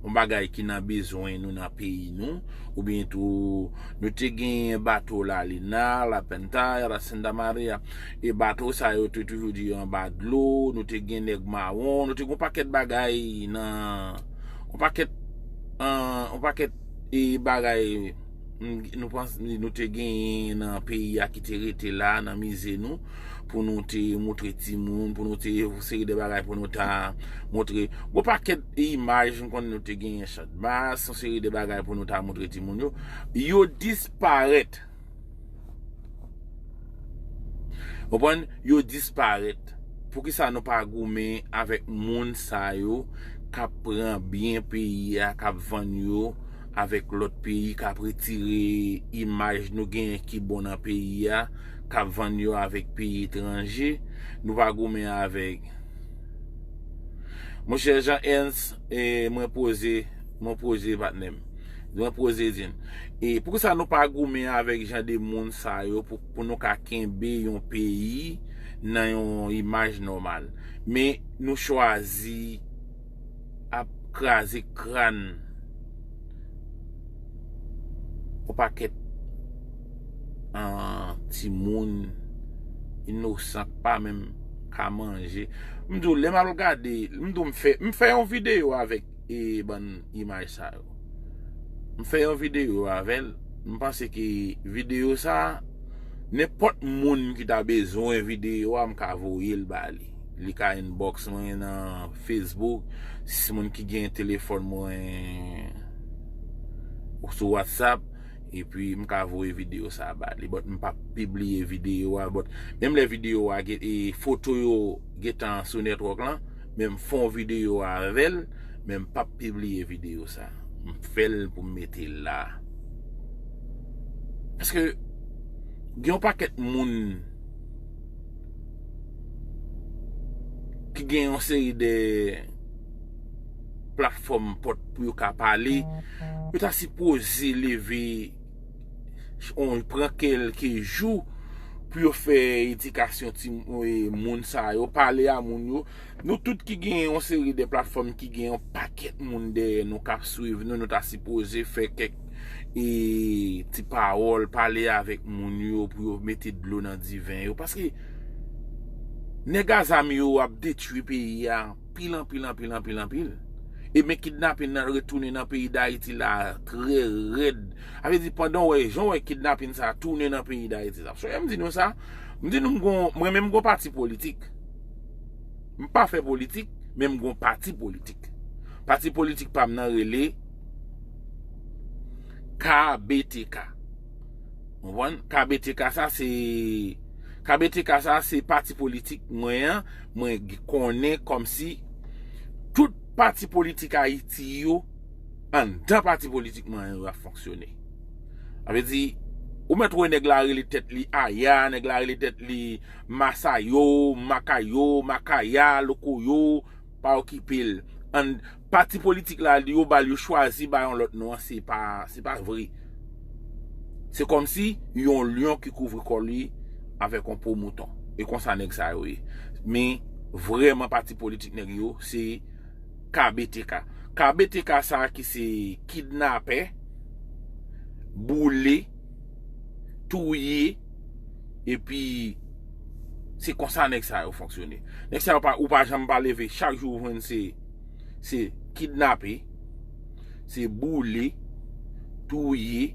yon bagay ki nan bezwen nou nan peyi nou, oubyen tou nou te genyen bato La Lena, La Pinta, La Santa Maria, e bato sa yo te toujou di anba dlo, nou te gen nèg mawon, nou te gen yon pakèt bagay nan yon pakèt yon pakèt e bagay nou panse nou te genyen nan peyi a ki te rete la nan mize nou pou nou te moutre timoun, pou nou te yon seri de bagay pou nou ta moutre. Gon pakèt imaj m konnen nou te genyen chanmas, yon seri de bagay pou nou ta moutre timoun yo. Yo disparèt. Konprann? Yo disparèt. Poukisa nou pa goumen avèk moun sa yo k ap pran byen peyi a, k ap vann yo avèk lòt peyi, k ap retire imaj nou genyen ki bon nan peyi a, k ap vann yo avèk peyi etranje? Nou pa goumen avèk Monchè Jean Ernst, e, mwen poze, mwen poze patnè m. Mwen poze di n. E poukisa nou pa goumen avèk jan de moun sa yo pou, pou nou ka kenbe yon peyi nan yon imaj nòmal? Men nou chwazi ap kraze kràn yon pakèt an timoun inosan k pa menm ka manje. M di w, lè m al gade, m di w m fè, m fè yon videyo avèk e bann imaj sa yo. M fè yon videyo avè l. M panse ke videyo sa, nenpòt moun ki ta bezwen videyo a, m ka voye l ba li. Li ka inbox mwen nan Facebook. Si moun ki gen telefòn mwen sou WhatsApp, epi m ka voye videyo sa ba li. But m p ap pibliye videyo a. But menm lè videyo a gen, e foto yo gentan sou network lan, men m fè yon videyo avè l, men m p ap pibliye videyo sa. M fè l pou m mete l la. Paske gen yon pakèt moun ki gen yon seri de platfòm pòt pou yo ka pale, yo ta sipoze leve, on, pran kèlke jou pou yo fè edikasyon ti, e, moun sa yo, pale a moun yo. Nou tout ki gen yon seri de platfòm, ki gen yon pakèt moun dèyè nou k ap swiv nou, nou ta sipoze fè kèk, e, ti pawòl, pale avèk moun yo pou yo mete dlo nan diven yo. Paske nèg a zam yo ap detwi peyi a anpil, anpil, anpil, anpil, anpil. E men kidnapin nan retounen nan peyi Dayiti la trè rèd. Sa vle di, pandan w wè, jan w wè kidnapin sa tounen nan peyi Dayiti la. Sonje m di nou sa, m di nou m gon, mwen menm m gon pati politik. M pa fè politik, men m gon pati politik. Pati politik pa m nan rele K B T K. Ou konprann? K B T K sa se, K B T K sa se pati politik mwen an, mwen g-, konnen kòmsi tout pati politik Ayiti yo, anndan pati politik mwen an yo ap fonksyone. Sa vle di, ou mèt wè nèg la rele tèt li Aya, nèg la rele tèt li Masayo, Makayo, Makaya, Lokoyo, pa okipe l. An, pati politik la, yo ba l, yo chwazi ba yon lòt non an, se pa, se pa vre. Se kòmsi yon lyon ki kouvri kò li avèk yon po mouton. E konsa nèg sa yo ye. Men, vrèman pati politik nèg yo, se K B T K. K B T K sa ki se kidnapè, boule, touye, epi se konsa nèg sa yo fonksyone. Nèg sa yo pa, ou pa janm pa leve, chak jou ou jwenn se, se kidnape, se boule, touye,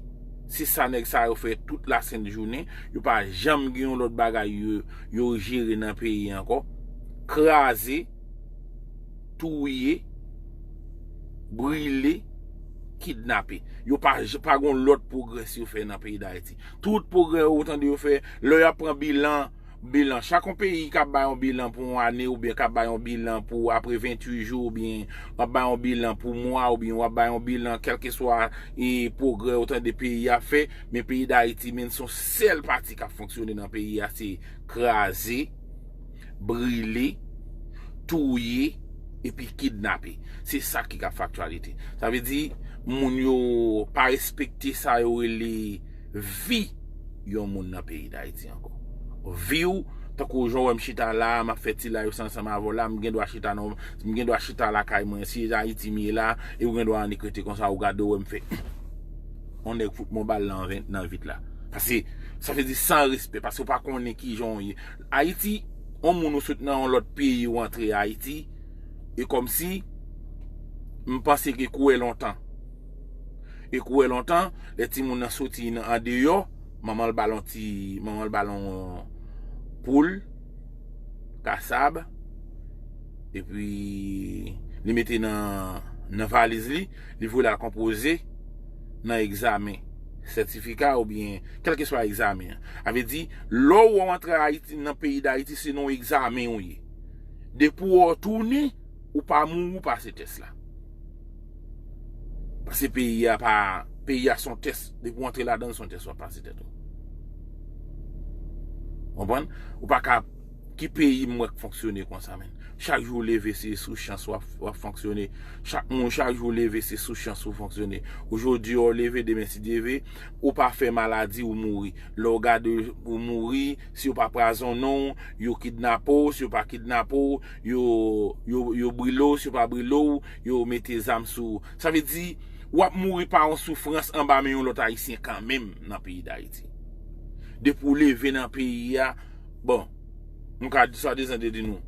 se sa nèg sa yo fè tout lasent jounen, yo pa janm gen yon lòt bagay yo, yo jere nan peyi ankò. Kraze, touye, brile, kidnape. Yo pa, pa gon lòt pwogrès yo fè nan peyi Dayiti. Tout pwogrè yo tande yo fè, lè y ap pran bilan, bilan. Chak yon peyi k ap bay yon bilan pou yon ane, oubyen k ap bay yon bilan pou apre venntuit jou, oubyen w ap bay yon bilan pou mwa, oubyen w ap bay yon bilan kèlkeswa, e, pwogrè yo tande peyi a fè, men peyi Dayiti, men se yon sèl pati k ap fonksyone nan peyi a, se kraze, brile, touye, epi kidnape. Se sa ki ka fè aktyalite. Sa vle di, moun yo pa respekte sa yo rele vi yon moun nan peyi Dayiti ankò. Vi w, tankou jan w wè m chita la, m ap fè ti live sa ansanm avè w la, m gen dwa chita nan, m gen dwa chita lakay mwen, si Ayiti m ye la, e ou gen dwa annik rete konsa, ou gade w wè m fè yon nèg fout m yon bal nan vent, nan vit la. Paske, sa vle di san respè, paske w pa konnen ki jan w ye. Ayiti, yon moun ou sot nan yon lòt peyi, ou antre Ayiti, e kòmsi, m panse ke koure lontan. E koure lontan, lè timoun nan soti nan andeyò, manman l ba l yon ti, manman l ba l yon poul, kasab, epi li mete nan, nan valiz li, li voye l al konpoze nan egzamen, sètifika oubyen kèlkeswa egzamen an. Sa vle di, lè w antre Ayiti, nan peyi Dayiti, se nan yon egzamen ou ye. Depi w tounen, ou pa mouri, ou pase tès la. Paske peyi a pa, peyi a se yon tès. Depi w antre ladan l, se yon tès w ap pase tèt ou. Konprann? Ou pa ka, ki peyi m wè k fonksyone konsa, menm? Chak jou w leve, se sou chans w ap, w ap fonksyone. Chak moun, chak jou w leve, se sou chans ou fonksyone. Ojòdi w leve, demen si Dye vle, ou pa fè maladi, ou mouri. Lè w gade ou mouri, si yo pa pwazonnen w, yo kidnape w, si yo pa kidnape w, yo, yo, yo brile w, si yo pa brile w, yo mete zam sou ou. Sa vle di, w ap mouri pa yon soufrans anba men yon lòt Ayisyen kanmenm nan peyi Dayiti. Depi w leve nan peyi a, bon, m ka di swadizan de di nou,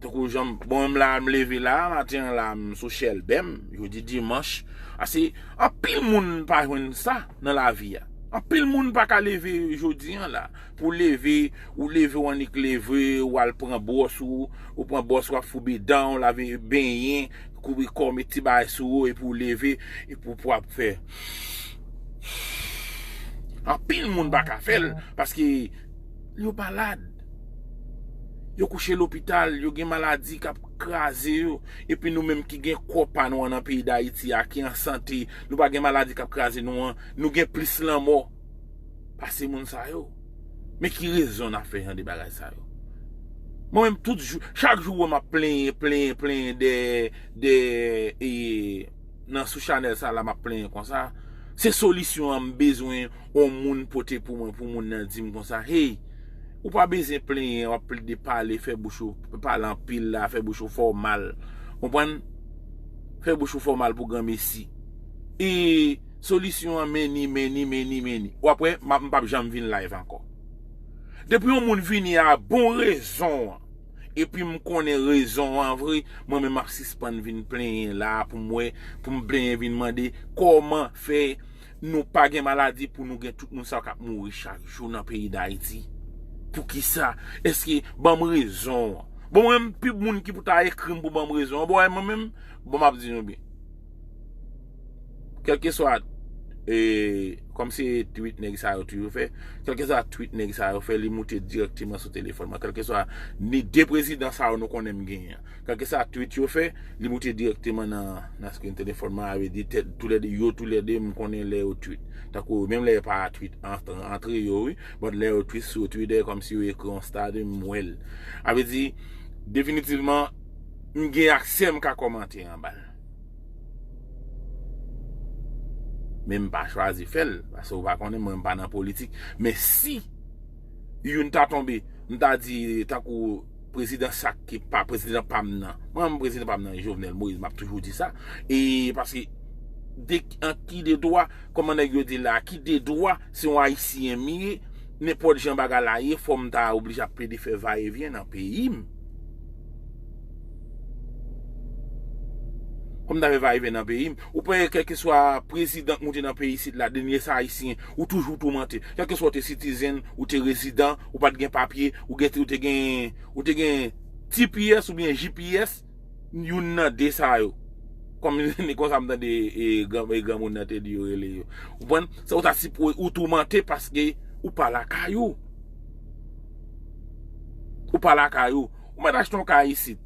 tankou jan m, bon, m la, m leve la, maten an la, m sou chèlbè m, jodi dimanch. Ase, anpil moun pa jwenn sa nan lavi a. Anpil moun pa ka leve jodi an la. Pou leve, ou leve, w annik leve, w al pran bwòs ou, ou pran bwòs ou, w ap foube dan w, lave, benyen, kouri kò w, met ti bagay sou ou, epi w leve, epi w ap fè. Anpil moun pa ka fè l, paske yo malad. Yo kouche lopital, yo gen maladi k ap kraze yo. Epi nou menm ki gen kò pa nou an nan peyi Dayiti a, ki an sante, nou pa gen maladi k ap kraze nou an, nou gen plis lanmò pase moun sa yo. Men ki rezon n ap fè jan de bagay sa yo? Mwen menm tout jou, chak jou w wè m ap plenyen, plenyen, plenyen de, de, e, nan sou chanèl sa la m ap plenyen konsa. Se solisyon an m bezwen yon moun pote pou mwen, pou moun nan di m konsa, hey, ou pa bezwen plenyen, w ap plede pale, fè bouch ou, pale anpil la, fè bouch ou fè w mal. Konprann? Fè bouch ou fè w mal pou granmesi. E solisyon an many, many, many, many. W ap wè, m ap, m p ap janm vin live ankò. Depi yon moun vini a bon rezon an, epi m konnen rezon an vre, mwen menm m ap sispann vin plenyen la pou m wè, pou m plenyen vin mande kòman fè nou pa gen maladi pou nou gen tout moun sa k ap mouri chak jou nan peyi Dayiti. Poukisa? Èske, ban m rezon an. Bon, mwen menm, pi moun ki pou ta ekri m pou ban m rezon an, bon, mwen menm, bon, m ap di nou byen. Kèlkeswa, e, kòm se tweet nèg sa yo toujou fè, kèlkeswa tweet nèg sa yo fè, li moute dirèkteman sou telefòn mwen. Kèlkeswa ni de prezidan sa yo nou konnen m genyen an. Kèlkeswa tweet yo fè, li moute dirèkteman nan, nan screen telefòn mwen, a vle di, tèt, toulède, yo toulède, m konnen lè yo tweet. Tankou, menm lè yo pa tweet antre, antre yo, wi, but lè yo tweet sou Twitter, kòmsi yo ekri yon statut, m wè l. A vle di, definitivman, m gen aksè, m ka kòmante anba l. Men m pa chwazi fè l, paske ou pa konnen mwen, m pa nan politik. Men si youn ta tonbe, m ta di, tankou prezidan sa k pa prezidan pa m nan. Mwen, prezidan pa m nan, Jovenel Moïse, m ap toujou di sa. E paske, de, an ki de dwa, kòman nèg yo di la, ki de dwa, se yon Ayisyen m ye, nenpòt jan bagay la ye, fò m ta oblije ap plede fè vayevyen nan peyi m. Fò m ta fè vayevyen nan peyi m. Ou pa wè kèlkeswa prezidan k moute nan peyi isit la, dènye sa Ayisyen, ou toujou toumante. Kèlkeswa ou te citizen, ou te rezidan, ou pa t gen papye, ou gen, ou te gen, ou te gen T P S oubyen J P S, youn nan de sa yo. Kòm ni konsa m tande, e, gran, e, granmoun nan te di yo rele yo. Ou konprann? Sa ou ta sipo, ou toumante paske ou pa lakay ou. Ou pa lakay ou. Ou mèt achte yon kay isit.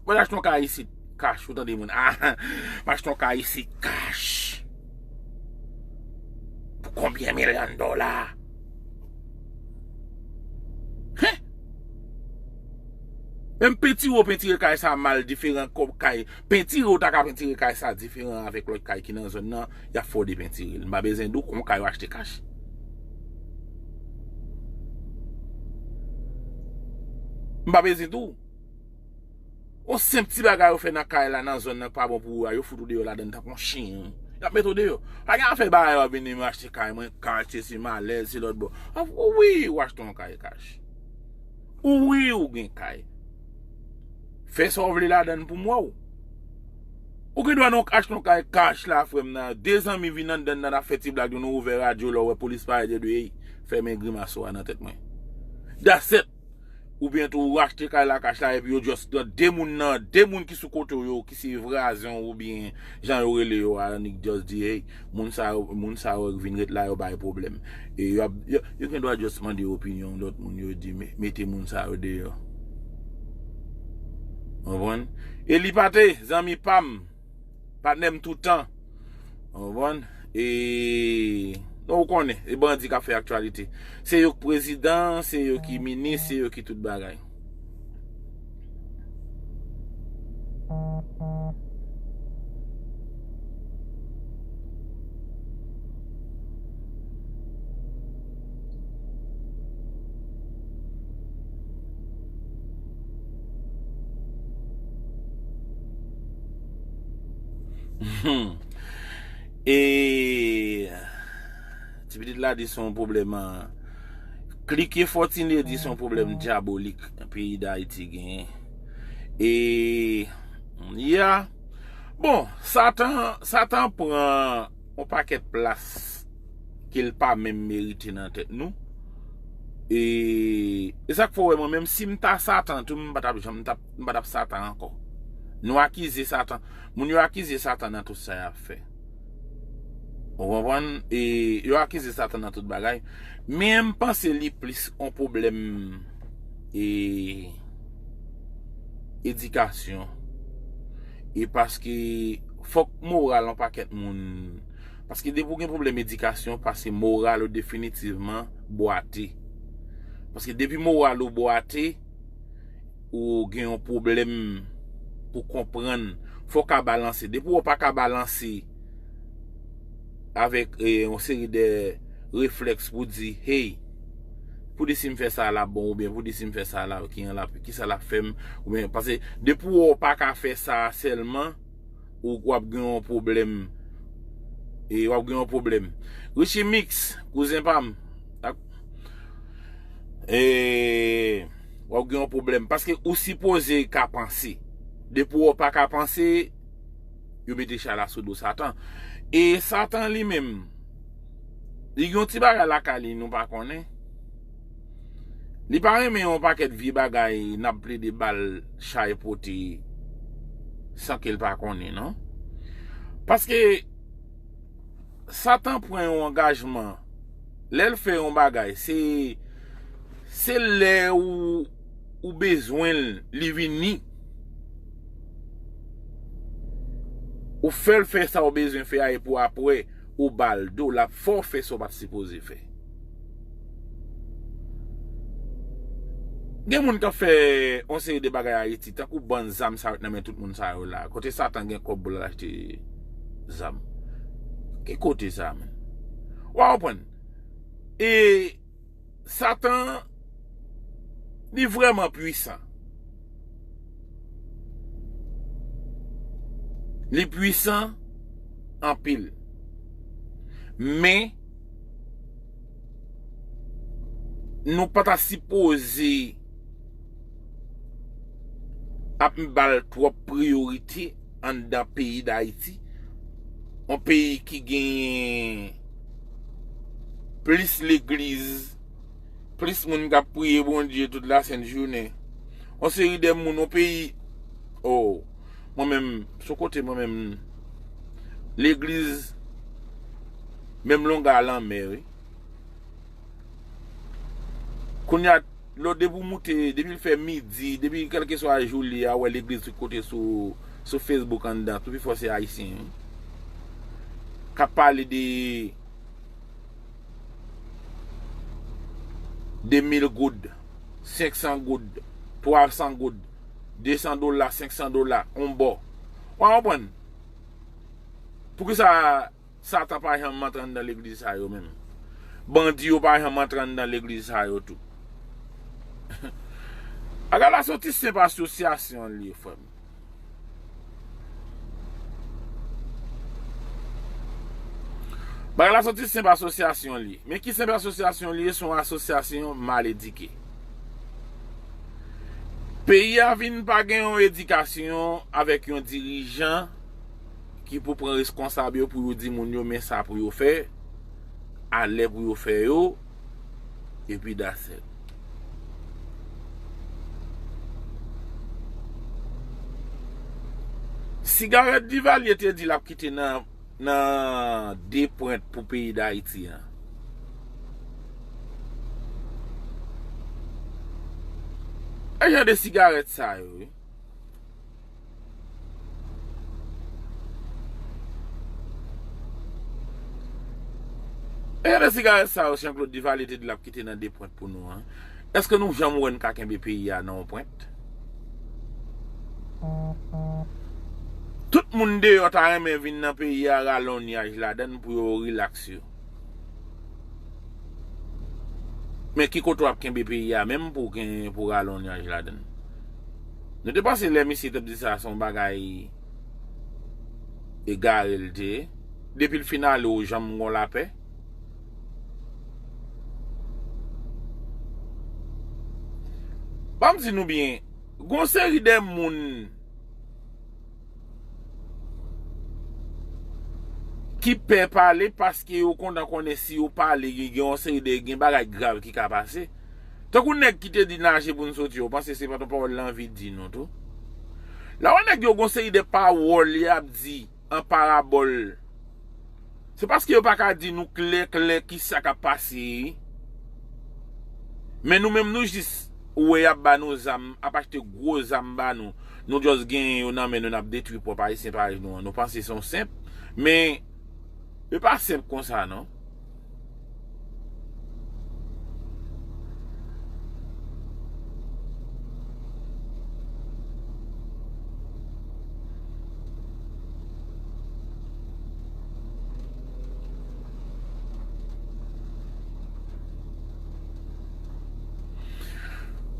Ou mèt achte yon kay isit. Kach, ou tande moun. Ah, m achte yon kay isit. Kach. Pou konbyen milyon dola? Hen? Menm pentire w pentire kay sa mal diferan kòb kay. Pentire w ta ka pentire kay sa diferan avèk lòt kay ki nan zòn nan, y ap fè w depentire l. M pa bezwen di w kon kay yo achte kach. M pa bezwen di w. Yon senp ti bagay yo fè nan kay la, nan zòn nan k pa bon pou ou a, yo fout ou deyò ladann tankou yon chen. Y ap mete w deyò. Pa gen afè bagay yo ap vini, mwen achte kay mwen, kach, se si malèz, se lòt bò. Wi, ou achte yon kay kach. Wi, ou gen kay. Fè sa w vle ladann pou m wè w. Ou gen dwa nou achte yon kay kach la, frè m nan. De zanmi vin anndan nan, n ap fè ti blag, nou ouvè radyo, lè w wè polis parèt, yo di, ey, fèmen grimas ou a nan tèt mwen. That's it. Oubyen tou ou achte kay la kach la epi yo just pran de moun nan, de moun ki sou kote w yo, ki se vwazen w oubyen jan yo rele yo a, annik just di, hey, moun sa yo, moun sa yo k vin ret la yo bay pwoblèm. E yo ap, yo, yo gen dwa just mande opinyon lòt moun, yo di, me-, mete moun sa yo deyò. Konprann? Eli Pate, zanmi pa m. Patnè m toutan. Ou konprann? E, non, ou konnen, e bandi k ap fè aktyalite. Se yo k prezidan, se yo ki minis, se yo ki tout bagay. E ti pitit la di se yon pwoblèm, a, klike Fortuné di se yon pwoblèm dyabolik peyi Dayiti genyen. E, ya. Bon, Satan, Satan pran yon pakèt plas ke l pa menm merite nan tèt nou. E, e sa k fè w wè mwen menm si m ta Satan tou, m pa t ap janm, m t ap, m pa t ap Satan ankò. Nou akize Satan. Moun yo akize Satan nan tout sa y ap fè. Ou konprann? E yo akize Satan nan tout bagay. Men m panse li plis yon pwoblèm, e, edikasyon. E paske fòk moral yon pakèt moun. Paske depi w gen pwoblèm edikasyon, paske moral ou definitivman bwate. Paske depi moral ou bwate, ou gen yon pwoblèm pou konprann. Fò w ka balanse. Depi w pa ka balanse avèk, eh, yon seri de reflèks pou di, hey, poudi si m fè sa l ap bon, oubyen poudi si m fè sa la, ki an la, ki sa l ap fè m, oubyen, paske depi w pa ka fè sa sèlman, ou w ap gen yon pwoblèm. E w ap gen yon pwoblèm. Richie Mix, kouzen pa m, ak, e, w ap gen yon pwoblèm. Paske ou sipoze ka panse. Depi w pa ka panse, yo mete chay la sou do Satan. E Satan li menm, li gen yon ti bagay lakay li nou pa konnen. Li pa renmen yon pakèt vye bagay n ap plede ba l chay pote san ke l pa konnen, non. Paske Satan pran yon angajman. Lè l fè yon bagay, se, se lè ou, ou bezwen l, li vini. Ou fè l fè sa ou bezwen fè a, epi apre, ou ba l do, l ap fè w fè sa w pa t sipoze fè. Gen moun k ap fè yon seri de bagay Ayiti, tankou bann zam sa yo t nan men tout moun sa yo la. Kote Satan gen kòb pou l al achte zam? Ki kote sa, menm? W a konprann? E Satan, li vrèman pwisan. Li pwisan anpil. Men, nou pa ta sipoze ap ba l twòp priyorite anndan peyi Dayiti. Yon peyi ki genyen plis legliz, plis moun k ap priye Bondye tout lasent jounen. Yon seri de moun, yon peyi, oh, mwen menm, sou kote mwen menm, legliz menm longè lanmè, wi. Kounye a, lò depi w moute, depi l fè midi, depi kèlkeswa jou li a, w wè legliz tout kote sou, sou Facebook anndan, tou pi fò se Ayisyen, wi. K ap pale de de mil goud, senk san goud, twa san goud, de san dola, senk san dola, yon bò. W a konprann? Poukisa Satan pa janm antre anndan legliz sa yo menm? Bandi yo pa janm antre anndan legliz sa yo tou? Bagay la se yon ti senp asosyasyon li ye, frè m. Bagay la se yon ti senp asosyasyon li ye. Men ki senp asosyasyon li ye, se yon asosyasyon mal edike. Peyi a vin pa gen yon edikasyon avèk yon dirijan ki pou pran reskonsab yo, pou yo di moun yo men sa pou yo fè, a lè pou yo fè yo, epi that's it. Sigarèt Divalye te di l ap kite nan, nan de pwent pou peyi Dayiti an. E jan de sigarèt sa yo, wi. E jan de sigarèt sa yo, Jean Claude Duvalier te di l ap kite nan de pwent pou nou an. Èske nou janm wè n ka kenbe peyi a nan yon pwent? Tout moun deyò ta renmen vin nan peyi a, rale yon nyaj ladann pou yo rilaks yo. Men ki kote w ap kenbe peyi a menm pou w gen, pou w rale yon nyaj ladann? Nou te panse lè misye t ap di sa, se yon bagay egare l te ye. Depi l fin ale, ou janm gon lapè? Ban m di nou byen, gon seri de moun ki pè pale paske yo kontan konnen si yo pale, gen, gen yon seri de, gen bagay grav ki ka pase. Tankou nèg ki te di naje pou n soti, yo panse se pa t yon pawòl l anvi di nou tou. Lè w wè nèg yo gon seri de pawòl y ap di an parabòl, se paske yo pa ka di nou klè klè ki sa k ap pase. Men nou menm nou jis wè y ap ba nou zam, ap achte gwo zam ba nou. Nou just genyen yo nan men nou, n ap detwi pwòp Ayisyen parèy nou an. Nou panse se yon senp, men li pa senp konsa non.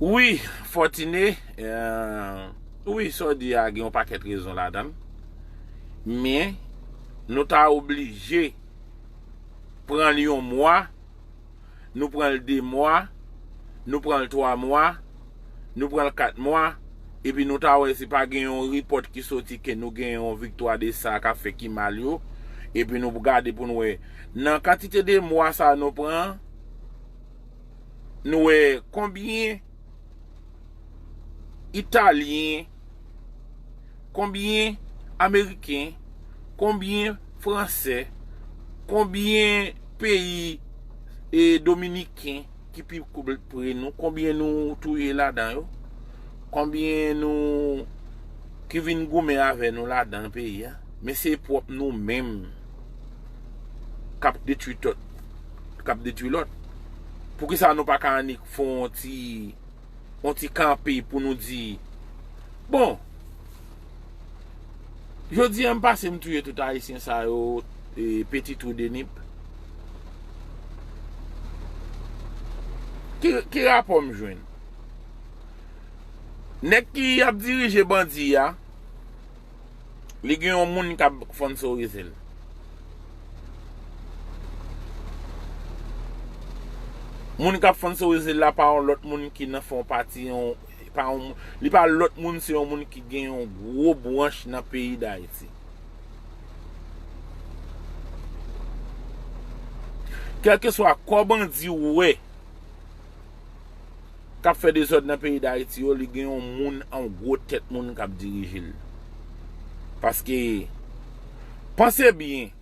Wi, Fortuné, eh, wi, sa w di a gen yon pakèt rezon ladan l. Men, nou ta oblije pran l yon mwa, nou pran l de mwa, nou pran l twa mwa, nou pran l kat mwa, epi nou ta wè si pa gen yon ripòt ki soti ke nou gen yon viktwa de sa k ap fè ki mal yo, epi nou gade pou nou wè. Nan kantite de mwa sa nou pran, nou wè konbyen Italyen, konbyen Ameriken, konbyen Fransè, konbyen peyi e Dominiken ki pi pre nou, konbyen nou touye ladan yo, konbyen nou ki vin goumen avè nou ladan peyi a. Men se pwòp nou menm k ap detwi tòt, k ap detwi lòt. Poukisa nou pa ka annik fè yon ti, yon ti kanpe pou nou di, bon, jodi a m pase m touye tout Ayisyen sa yo, e, Petit Trou de Nip. Ki, ki rapò m jwenn? Nèg ki ap dirije bandi a, li gen yon moun k ap sponsorize l. Moun k ap sponsorize l la pa yon lòt moun ki nan fè yon pati, yon, pa yon, li pa lòt moun, se yon moun ki gen yon gwo branch nan peyi Dayiti. Kèlkeswa kò bandi ou wè k ap fè dezòd nan peyi Dayiti yo, li gen yon moun, yon gwo tèt moun k ap dirije l. Paske, panse byen,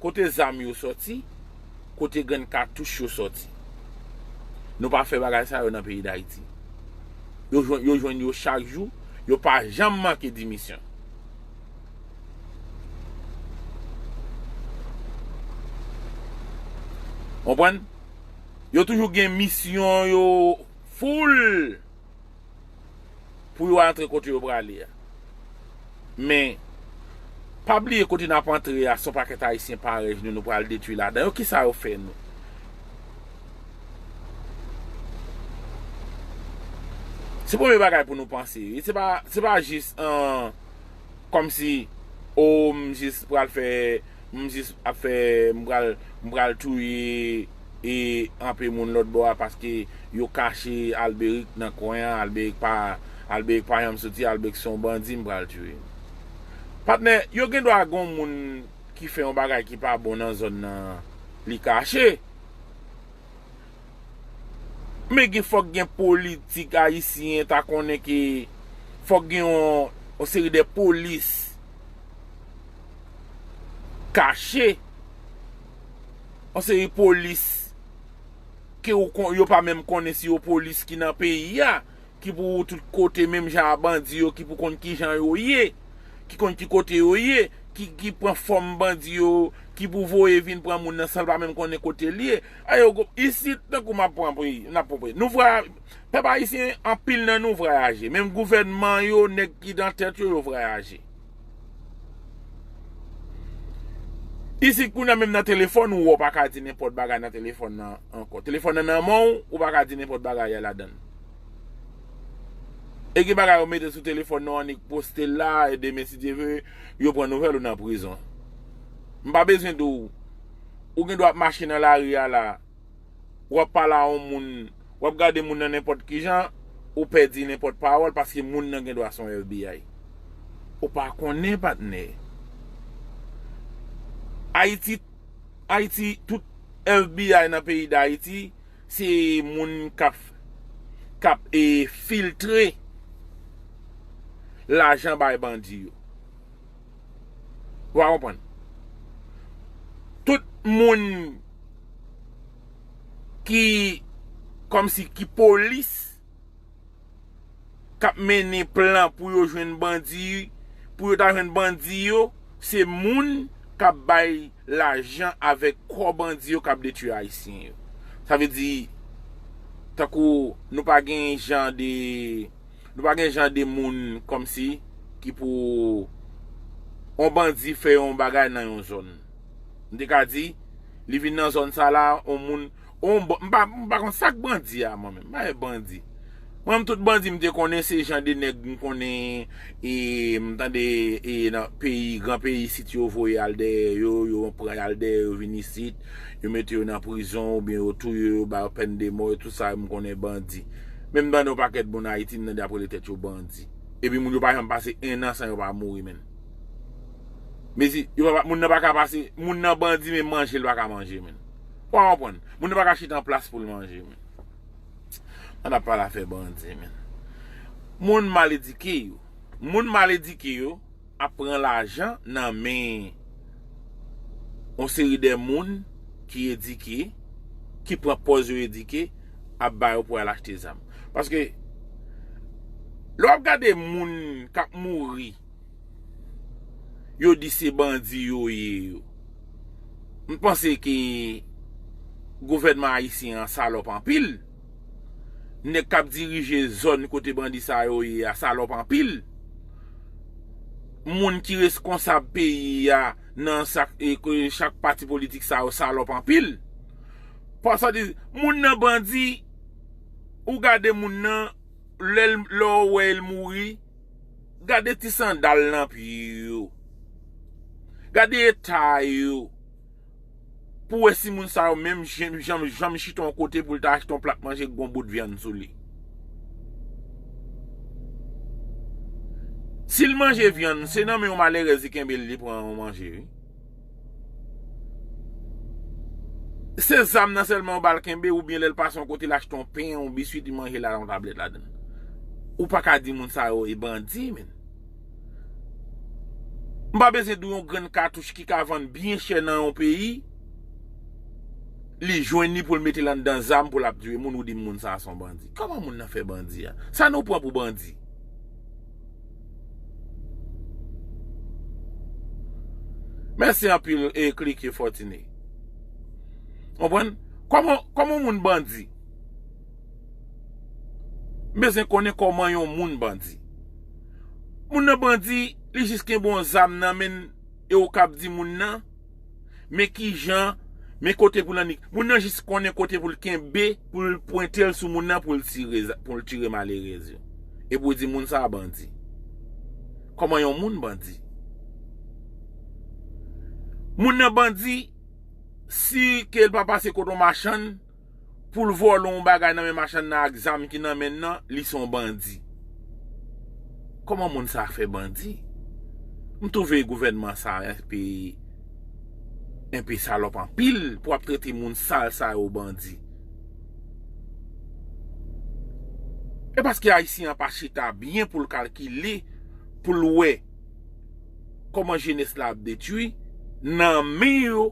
kote zam yo sòti, kote grenn katouch yo sòti. Nou pa fè bagay sa yo nan peyi Dayiti. Yo jwenn, yo jwenn yo chak jou, yo pa janm manke dimisyon. Konprann? Yo toujou gen misyon yo full pou yo antre kote yo prale a. Men, pa bliye kote n ap antre a, se yon pakèt Ayisyen parèy nou, nou pral detwi ladan yo. Kisa yo fè nou? Se premye bagay pou nou panse. E se pa, se pa jis, an, kòmsi, o, m jis pral fè, m jis ap fè, m pral, m pral touye e anpe moun lòt bò a paske yo kache Alberic nan kwen an, Alberic pa, Alberic pa janm soti, Alberic se yon bandi, m pral touye. Patnè, yo gen dwa gen yon moun ki fè yon bagay ki pa bon nan zòn nan, li kache. Men gen, fòk gen politik ayisyen ta konnen ke fòk gen yon, yon seri de polis kache, yon seri polis ke ou kon, yo pa menm konnen si yo polis ki nan peyi a, ki pou tout kote menm jan a bandi yo, ki pou konn kijan yo ye, ki konn ki kote yo ye, ki, ki pran fòm bandi yo, ki pou voye vin pran moun nan san l pa menm konnen kote l ye. Ayo, isit, tankou m ap pran pri, n ap pran pri. Nou vwa, pèp ayisyen, anpil nan nou vwayaje. Menm gouvènman yo, nèg ki nan tèt yo, yo vwayaje. Isit, kounye a menm nan telefòn, ou wè w pa ka di nenpòt bagay nan telefòn nan ankò. Telefòn nan nan men w, ou pa ka di nenpòt bagay a ladan l. E gen bagay yo mete sou telefòn nan, annik poste l la, e demen, si Dye ve, yo pran nouvèl ou nan prizon. M pa bezwen di w, ou gen dwa ap mache nan lari a la, w ap pale a yon moun, w ap gade moun nan nenpòt ki jan, ou pèdi nenpòt pawòl paske moun nan gen dwa se yon F B I. Ou pa konnen, patnè. Ayiti, Ayiti, tout F B I nan peyi Dayiti, se moun k ap, k ap, e, filtre lajan bay bandi yo. Ou pa konprann? Tout moun ki, kòmsi ki polis, k ap mennen plan pou yo jwenn bandi, pou yo ta jwenn bandi yo, se moun k ap bay lajan avèk kò bandi yo k ap detwi Ayisyen yo. Sa vle di, tankou nou pa gen jan de, nou pa gen jan de moun kòmsi ki pou yon bandi fè yon bagay nan yon zòn. M te ka di, li vin nan zòn sa la, yon moun, yon ba-, m pa, m pa konn sa k bandi a, mwen menm. M pa wè bandi. Mwen, tout bandi m te konnen, se jan de nèg m konnen, e m tande, e nan peyi, gran peyi isit, yo voye al dèyè yo, yo pran al dèyè yo vin isit, yo mete yo nan prizon, oubyen yo touye yo, ba yo pèn de mò, e tout sa, m konnen bandi. Men m tande yon pakèt moun Ayiti, m tande ap rele tèt yo bandi. Epi moun yo pa janm pase en an san yo pa mouri, menn. Mezi, yo pa, moun nan pa ka pase, moun nan bandi, men manje, l pa ka manje, menn. Ou pa konprann? Moun nan pa ka chita an plas pou l manje, menn. An ap pale afè bandi, menn. Moun mal edike yo. Moun mal edike yo ap pran lajan nan men yon seri de moun ki edike, ki pran pòz yo edike, ap ba yo pou al achte zam. Paske, lè w ap gade moun k ap mouri, yo di se bandi yo ye yo. M panse ke gouvènman ayisyen an salòp anpil. Nèg k ap dirije zòn kote bandi sa yo ye a salòp anpil. Moun ki reskonsab peyi a nan sak, e, ke chak pati politik sa yo salòp anpil. Pafwa di, moun nan bandi, ou gade moun nan, lè l, lè w wè l mouri, gade ti sandal nan pye yo. Gade eta yo. Pou wè si moun sa yo menm janm, janm, janm chita yon kote pou l ta achte yon plat manje k gon bout vyann sou li. Si l manje vyann, se nan men yon malerèz li kenbe l, li pran yon manje, wi. Se zam nan sèlman yo ba l kenbe, oubyen lè l pase yon kote, l achte yon pen, yon biswit, li manje la, yon tablèt ladan l. Ou pa ka di moun sa yo e bandi, menn. M pa bezwen di w yon grenn katouch ki ka vann byen chè nan yon peyi, li jwenn li pou l mete l anndan zam pou l ap tiye moun, ou di m moun sa a se yon bandi. Kòman moun nan fè bandi a? Sa nou pran pou bandi? Mèsi anpil, e, Klike Fòtine. Konprann? Kòman, kòman yon moun bandi? M bezwen konnen kòman yon moun bandi. Moun nan bandi, li jis kenbe yon zam nan men l, e ou k ap di moun nan, men kijan, men kote pou l annik. Moun nan jis konnen kote pou l kenbe, pou l pwente l sou moun nan, pou l tire, pou l tire malerèz yo. E pou l di moun sa a bandi. Kòman yon moun bandi? Moun nan bandi, si ke l pa pase kote yon machann, pou l vòlè yon bagay nan men machann nan ak zam ki nan men l nan, li se yon bandi. Kòman moun sa a fè bandi? M twouve gouvènman sa a enpe, enpe salòp anpil pou ap trete moun sal sa yo bandi. E paske ayisyen an pa chita byen pou l kalkile, pou l wè kòman jenès la ap detwi nan men yo,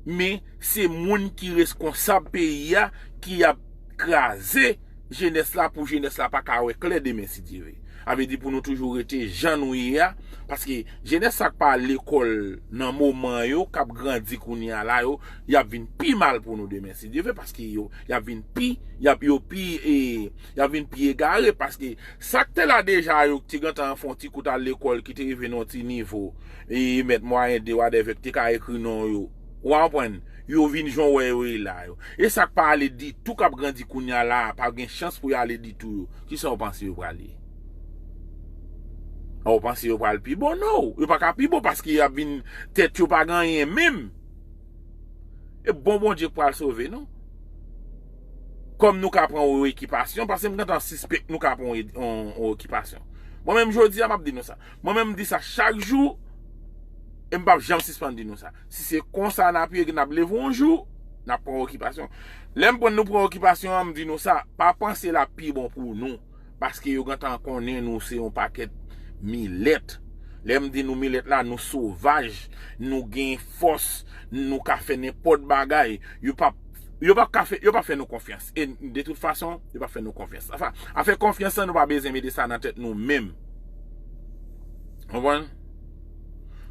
men se moun ki reskonsab peyi a ki ap kraze jenès la pou jenès la pa ka wè klè demen si Dye ve. A vle di pou nou toujou rete jan nou ye a, paske jenès sa k pa al lekòl nan moman yo, k ap grandi kounye a la yo, y ap vin pi mal pou nou demen si Dye ve, paske yo, y ap vin pi, y ap, yo pi, e, y ap vin pi egare, paske sa k te la deja yo, ki te gentan fè yon ti kout al lekòl, ki te rive nan yon ti nivo, e, mèt mwayen de, whatever, ki te ka ekri non yo. Ou konprann? Yo vin jan w wè yo ye la yo. E sa k pa ale ditou k ap grandi kounye a la a, pa gen chans pou y ale ditou yo. Kisa w panse yo pral ye? Ou panse yo pral pi bon? Non, yo pa ka pi bon paske y ap vin, tèt yo pa gen anyen menm. E bon Bondye k pral sove nou. Kòm nou ka pran yon ekipasyon, paske m gentan sispèk nou ka pran yon, yon, yon ekipasyon. Mwen menm jodi a, m ap di nou sa. Mwen menm m di sa chak jou, e m p ap janm sispann di nou sa. Si se konsa n ap ye, n ap leve yon jou, n ap pran okipasyon. Lè m pran nou pran okipasyon an, m di nou sa, pa panse l ap pi bon pou nou. Paske yo gentan konnen nou se yon pakèt milèt. Lè m di nou milèt la, nou sovaj, nou gen fòs, nou ka fè nenpòt bagay. Yo p ap, yo p ap ka fè, yo p ap fè nou konfyans. E de tout fason, yo p ap fè nou konfyans. Anfen, afè konfyans lan, nou pa bezwen mete sa nan tèt nou menm. Konprann?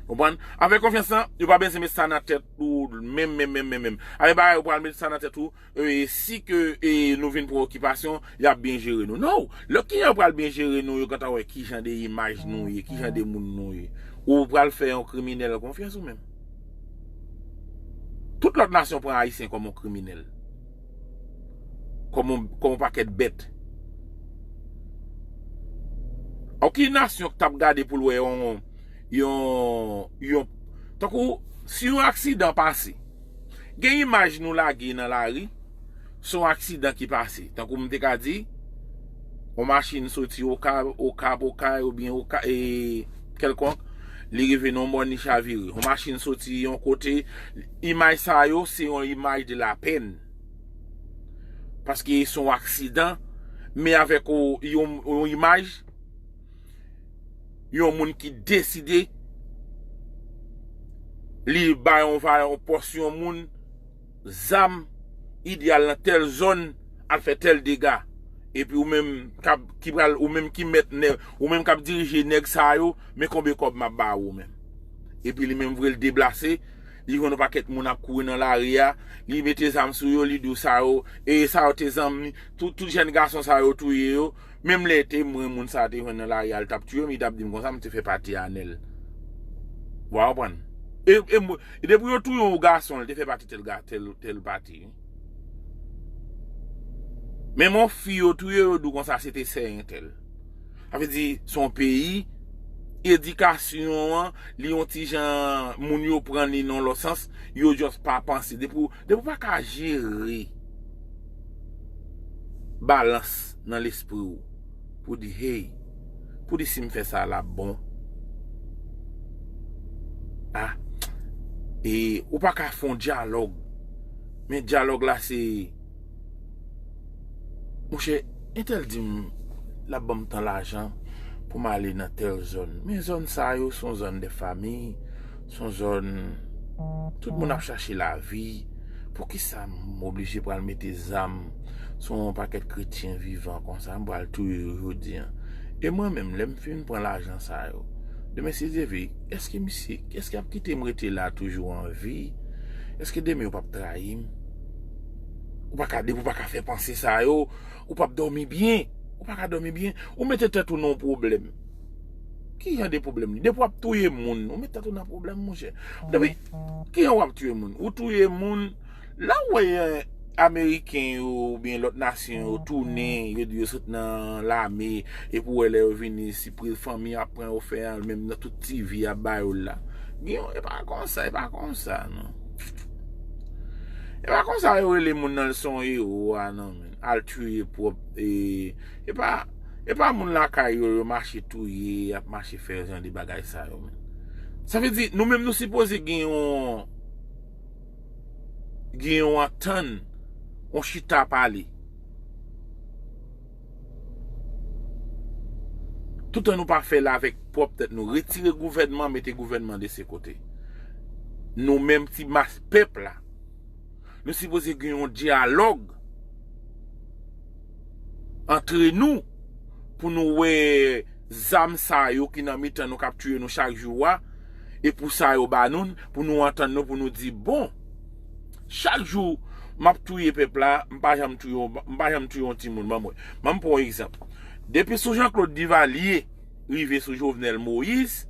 Konprann? Afè konfyans lan, yo pa bezwen mete sa nan tèt ou menm, menm, menm, menm, menm. Afè bagay yo pral mete sa nan tèt ou, e, si ke, e, nou vin pran okipasyon, y ap byen jere nou. Non, lè ki yo pral byen jere nou, yo gentan wè ki jan de imaj nou ye, ki jan de moun nou ye. Ou pral fè yon kriminèl konfyans ou menm? Tout lòt nasyon pran Ayisyen kòm yon kriminèl. Kòm yon, kòm yon pakèt bèt. Okenn nasyon ki t ap gade pou l wè yon, yon, yon, tankou si yon aksidan pase, gen imaj nou lage nan lari, se yon aksidan ki pase. Tankou m te ka di, yon machin soti Okap, Okap, Okay, oubyen Oka, e, kèlkonk, li rive nan yon mòn, li chavire. Yon machin soti yon kote, imaj sa yo, se yon imaj de la pèn. Paske se yon aksidan, men avèk yon, yon, yon imaj, yon moun ki deside, li bay yon va yon pòs yon moun, zam, li di al nan tèl zòn, al fè tèl dega. Epi ou menm k ap, ki pral, ou menm ki mèt nèg, ou menm k ap dirije nèg sa yo, men konbyen kòb m ap ba ou menm. Epi li menm vre l deplase, li jwenn yon pakèt moun ap kouri nan lari a, li mete zam sou yo, li di w sa yo, e sa yo te zanmi, tout, tout jèn gason sa yo touye yo, menm lè te mwen moun sa te jwenn nan lari a, l t ap touye m, li t ap di m konsa, m te fè pati a Nèl. W a konprann? E, e, mwen- e depi yo touye yon gason, li te fè pati tèl, ga- tèl, tèl pati, wi. Menm yon fi yo touye, yo di w konsa, se te sè entèl. Sa vle di, se yon peyi, edikasyon an, li yon ti jan, moun yo pran li nan lòt sans, yo just pa panse. Depi w, depi w pa ka jere balans nan lespri w, pou di, hey, pou di si m fè sa l ap bon. Ah, e ou pa ka fè yon dyalòg. Men dyalòg la se, monchè, entèl di m l ap ban m tan lajan pou m ale nan tèl zòn. Men zòn sa yo se yon zòn de fami, se yon zòn tout moun ap chache lavi. Poukisa m oblije pral mete zam sou yon pakèt kretyen vivan konsa, m pral touye yo jodi a? E mwen menm, lè m fin pran lajan sa yo, demen si Dye vle, èske misye, èske y ap kite m rete la toujou an vi? Èske demen yo p ap trayi m? Ou pa ka, depi ou pa ka fè panse sa yo, ou p ap dòmi byen. Ou pa ka dòmi byen. Ou mete tèt ou nan yon pwoblèm. Ki jan de pwoblèm li? Depi w ap touye moun, ou mete tèt ou nan pwoblèm, monchè. Depi, ki jan w ap touye moun? Ou touye moun, la w wè, eh, Ameriken yo oubyen lòt nasyon yo tounen, yo di yo sot nan lame, epi w wè lè yo vini, sipriz fanmi ap pran yo fè an, menm nan tout T V y ap ba yo l la. Gen yon, e pa konsa, e pa konsa, non. E pa konsa yo rele moun nan l se yon ewo a, non, men. Al touye pwòp, e, e pa, e pa moun lakay yo, yo mache touye, y ap mache fè jan de bagay sa yo, men. Sa vle di, nou menm nou sipoze gen yon, gen yon antann, yon chita pale. Toutan nou pa fè l avèk pwòp tèt nou, retire gouvènman, mete gouvènman de se kote. Nou menm ti mas pèp la, nou sipoze gen yon dyalòg antre nou pou nou wè zam sa yo ki nan mitan nou k ap touye nou chak jou a, e pou sa yo ba nou, pou nou antann nou, pou nou di, bon, chak jou m ap touye pèp la, m pa janm touye yon, m pa janm touye yon timoun, ban m wè. Ban m pran yon egzanp. Depi sou Jean Claude Duvalier rive sou Jovenel Moïse,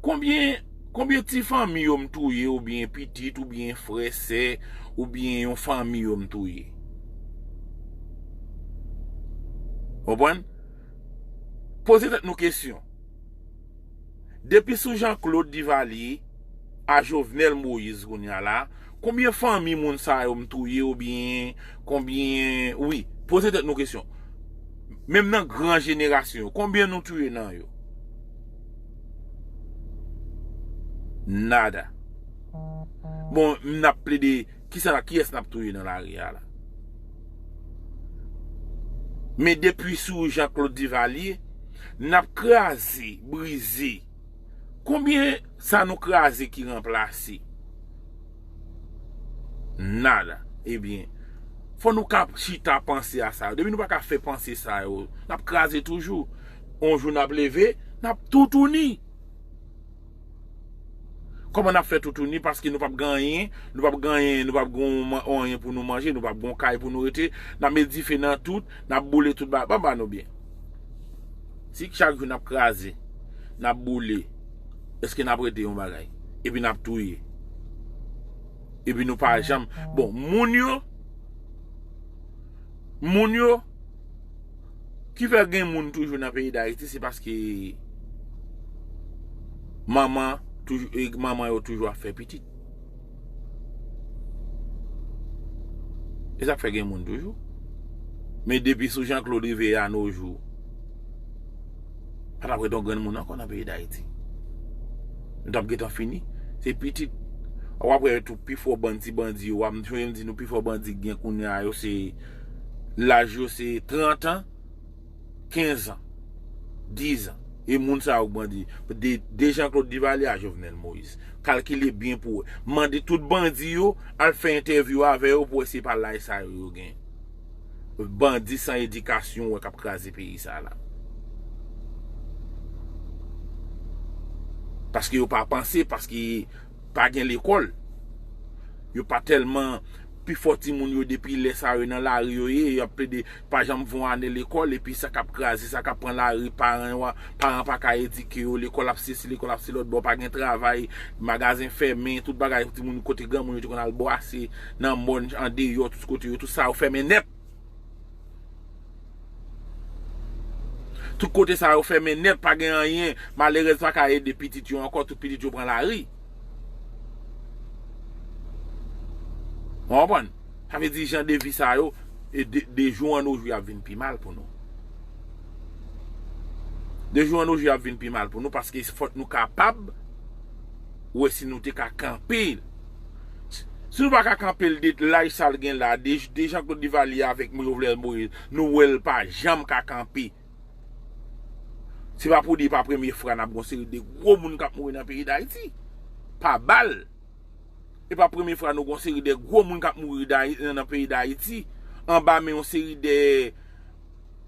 konbyen, konbyen ti fanmi yo m touye, oubyen pitit, oubyen frè, sè, oubyen yon fanmi yo m touye? Konprann? Poze tèt nou kesyon. Depi sou Jean Claude Duvalier a Jovenel Moïse kounye a la, konbyen fanmi moun sa yo m touye oubyen konbyen, wi, poze tèt nou kesyon. Menm nan gran jenerasyon yo, konbyen nou touye nan yo? Nada. Bon, n ap plede, kisa, kiyès n ap touye nan lari a la? Men depi sou Jean Claude Duvalier, n ap kraze, brize. Konbyen sa nou kraze ki ranplase? Nada. Ebyen, fò nou ka chita panse a sa yo. Depi nou pa ka fè panse sa yo, n ap kraze toujou. On jou n ap leve, n ap toutouni. Kòman n ap fè toutouni? Paske nou p ap gen anyen, nou p ap gen anyen, nou p ap gen on man- anyen pou nou manje, nou p ap gen on kay pou nou rete, n ap met dife nan tout, n ap boule tout ba, ban ba nou byen. Si chak jou n ap kraze, n ap boule, èske n ap rete yon bagay? Epi n ap touye. Epi nou pa janm, bon, moun yo, moun yo, Ki fè gen moun toujou nan peyi Dayiti, se paske manman toujou, e manman yo toujou ap fè pitit. E sa k fè gen moun toujou. Men depi sou Jean Claude rive a no jou, pa t ap ret yon grenn moun ankò nan peyi Dayiti. Nou t ap gentan fini. Se pitit. W ap wè tou pifò bandi, bandi yo, w ap, m di nou pifò bandi ki gen kounye a yo se, laj yo se trant an, kenz an, diz an. E moun sa yo k bandi. De, de Jean Claude Duvalier a Jovenel Moïse. Kalkile byen pou w. Mande tout bandi yo al fè entèvyou avè yo pou w wè se pa laj sa yo yo gen. Bandi san edikasyon w wè k ap kraze peyi sa la. Paske yo pa panse, paske pa gen lekòl. Yo pa tèlman, pifò timoun yo depi lè sa yo nan lari yo ye, y ap plede pa janm fè yon ane lekòl, epi sa k ap kraze, sa k ap pran lari, paran yo, paran pa ka edike yo, lekòl ap sesi, lekòl ap se lòt bò, pa gen travay, magazen fèmen, tout bagay, timoun kote granmoun yo te konn al bwase nan mòn, andeyò, tout kote yo, tout sa yo fèmen nèt. Tout kote sa yo fèmen nèt, pa gen anyen. Malerèz pa ka ede pitit yo ankò, tout pitit yo pran lari. Ou konprann? Sa vle di jan de vi sa yo, e de, de jou an o jou, y ap vin pi mal pou nou. De jou an o jou, y ap vin pi mal pou nou, paske fòk nou kapab wè si nou te ka kanpe l. Si nou pa ka kanpe l de laj sa l gen la, de, de Jean Claude Duvalier avèk Jovenel Moïse, nou wè l pa janm ka kanpe. Se pa pou di e pa premye fwa n ap gon seri de gwo moun k ap mouri nan peyi Dayiti. Pa bal. E pa premye fwa nou gon seri de gwo moun k ap mouri Dayi-, nan peyi Dayiti. Anba men yon seri de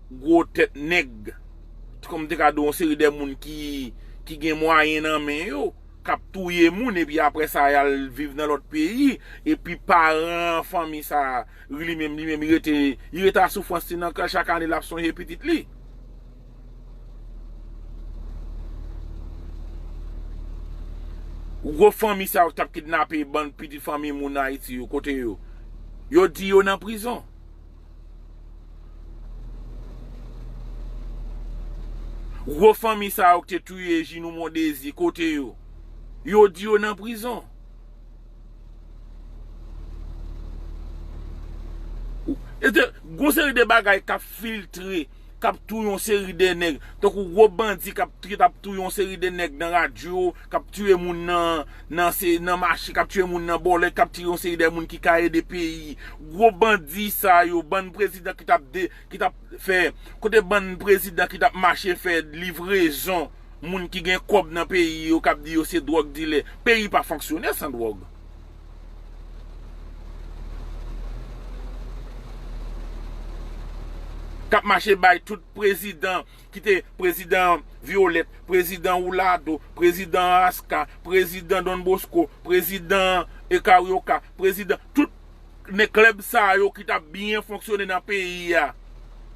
gwo tèt nèg. Kòm m te ka di w, yon seri de moun ki, ki gen mwayen nan men yo, k ap touye moun, epi apre sa, y al viv nan lòt peyi, epi paran fanmi sa, li menm, li menm, li rete, li rete a soufrans li nan kè, chak ane, l ap sonje pitit li. Gwo fanmi sa yo k t ap kidnape bann pitit fanmi moun Ayiti yo, kote yo? Yo di yo nan prizon. Gwo fanmi sa yo ki te touye Ginou Mondésir, kote yo? Yo di yo nan prizon. E te, gon seri de bagay k ap filtre, k ap touye yon seri de nèg. Tankou gwo bandi k ap, ki t ap touye yon seri de nèg nan radyo, k ap tiye moun nan, nan se, nan mache, k ap tiye moun nan bòlèt, k ap tiye yon seri de moun ki ka ede peyi. Gwo bandi sa yo, bann prezidan ki t ap de, ki t ap fè, kote bann prezidan ki t ap mache fè livrezon moun ki gen kòb nan peyi yo, k ap di yo se dwòg dilè. Peyi pa fonksyone san dwòg. K ap mache bay tout prezidan, ki te prezidan Vyolèt, prezidan Oulado, prezidan Aska, prezidan Don Bosco, prezidan Ekaryoka, prezidan, tout nèg klèb sa yo ki t ap byen fonksyone nan peyi a.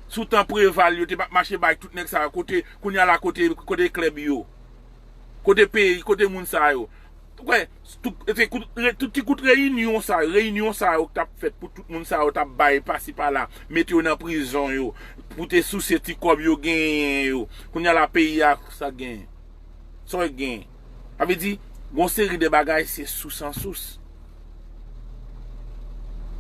Sou tan Preval, yo te p ap mache bay tout nèg sa yo. Kote, kounye a la, kote, kote klèb yo? Kote peyi, kote moun sa yo? Ou kwè, tout, se kout, re-, tout ti kout reyinyon sa yo, reyinyon sa yo k t ap fèt pou tout moun sa yo t ap bay pasi pala, mete yo nan prizon yo, pou te souse ti kòb yo genyen yo. Kounye a la, peyi a, sa genyen? Sa w gen? Sa vle di, gon seri de bagay, se sous an sous.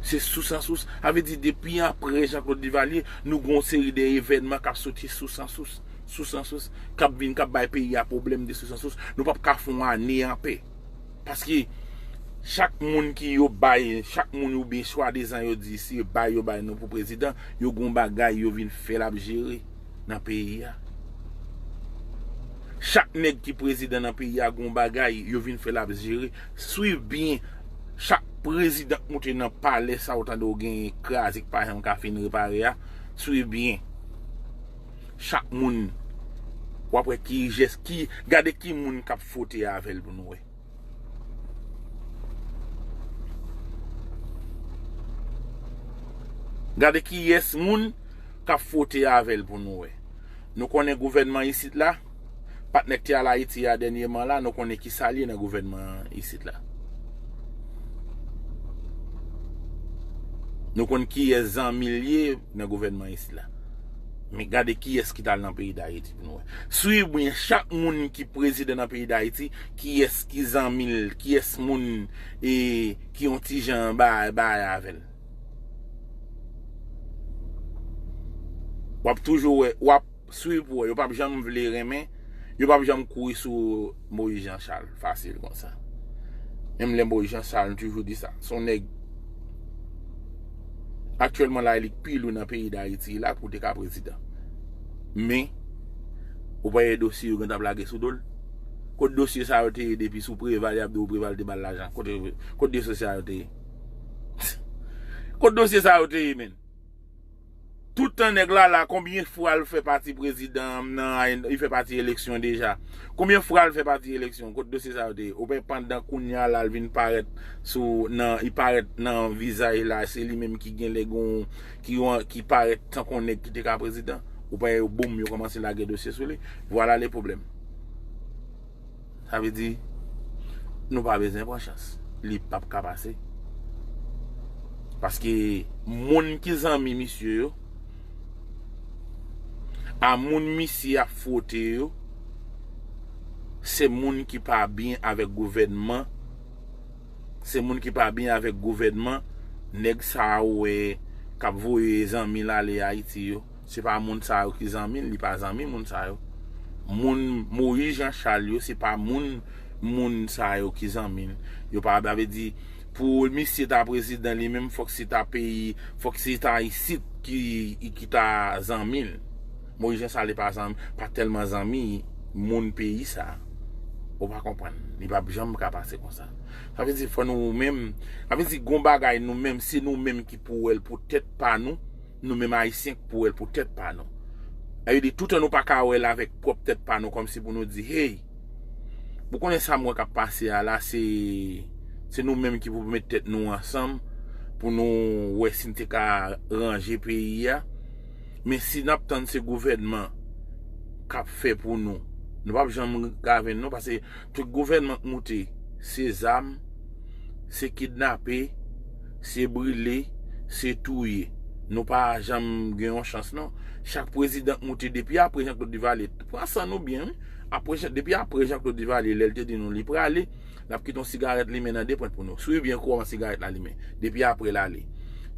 Se sous an sous. Sa vle di, depi apre Jean Claude Duvalier, nou gon seri de evènman k ap soti sous an sous, sous an sous, k ap vin, k ap bay peyi a pwoblèm de sous an sous. Nou p ap ka fè yon ane anpè. Paske chak moun ki yo bay, chak moun oubyen swadizan yo di se bay yo bay nou pou prezidan, yo gon bagay yo vin fè l ap jere nan peyi a. Chak nèg ki prezidan nan peyi a gon bagay yo vin fè l ap jere. Swiv byen, chak prezidan k moute nan palè sa ou tande w genyen kraze k pa janm ka fin repare a, swiv byen. Chak moun, w ap wè ki jès, ki, gade ki moun k ap fwote avè l pou nou wè. Gade kiyès moun k ap fwote avè l pou nou wè. Nou konnen gouvènman isit la, patnè k te al Ayiti a dènyèman la, nou konnen kisa l ye nan gouvènman isit la. Nou konn kiyès zanmi l ye nan gouvènman isit la. Men gade kiyès ki t al nan peyi Dayiti pou nou wè. Swiv byen chak moun ki prezidan nan peyi Dayiti, kiyès ki zanmi l, kiyès moun e, ki yon ti jan bay bay avè l. W ap toujou wè, w ap swiv pou wè. Yo p ap janm vle renmen, yo p ap janm kouri sou Moïse Jean Charles fasil konsa. Menm lè Moïse Jean Charles, nou toujou di sa. Se yon nèg aktyèlman la, li k pi lou nan peyi Dayiti la pou te ka prezidan. Men, ou pa wè dosye yo gentan ap lage sou do l? Kot dosye sa yo te ye depi sou Preval, y ap di w Preval te ba l lajan? Kote, kot dosye sa yo te ye? Kot dosye sa yo te ye, menn? Tout tan nèg la la, konbyen fwa l fè pati prezidan nan, li fè pati eleksyon deja? Konbyen fwa l fè pati eleksyon? Kot dosye sa yo te ye? Ou pa pandan kounye a la, l vin parèt sou, nan, li parèt nan vizaj la, se li menm ki genlè gon, ki, ki parèt tankou nèg ki te ka prezidan. Ou pa wè yo, boum, yo kòmanse lage dosye sou li. Vwala le pwoblèm. Sa vle di, nou pa bezwen pran chans. Li p ap ka pase. Paske moun ki zanmi misye yo, a moun misye ap fwote yo, se moun ki pa byen avèk gouvènman, se moun ki pa byen avèk gouvènman, nèg sa a ou wè k ap voye zanmi l ale Ayiti yo. Se pa moun sa yo ki zanmi l, li pa zanmi moun sa yo. Moun Moïse Jean Charles yo, se pa moun, moun sa yo ki zanmi l. Yo pa, sa vle di, pou misye ta prezidan li menm, fòk se ta peyi, fòk se ta isit ki, ki ta zanmi l. Moïse Jean Charles pa zanmi, pa tèlman zanmi moun peyi sa. Ou pa konprann. Li p ap janm ka pase konsa. Sa vle di, fò nou menm, sa vle di, gon bagay nou menm, se nou menm ki pou wè l pou tèt pa nou. Nou menm Ayisyen k pou wè l pou tèt pa nou. Sa vle di, toutan nou pa ka wè l avèk pwòp tèt pa nou, kòmsi pou nou di, hey, ou konnen sa m wè k ap pase a la, se, se nou menm ki pou met tèt nou ansanm pou nou wè si n te ka ranje peyi a. Men si n ap tann se gouvènman k ap fè pou nou, nou p ap janm ka jwenn non, paske tout gouvènman k moute, se zam, se kidnape, se brile, se touye. Nou pa janm gen yon chans non. Chak prezidan k moute depi apre Jean Claude Duvalier, pran san nou byen wi. Apre, depi apre Jean Claude Duvalier, lè l te di nou li prale, l ap kite yon sigarèt limen nan de pwent pou nou. Swiv byen kòman sigarèt la limen. Depi apre l ale,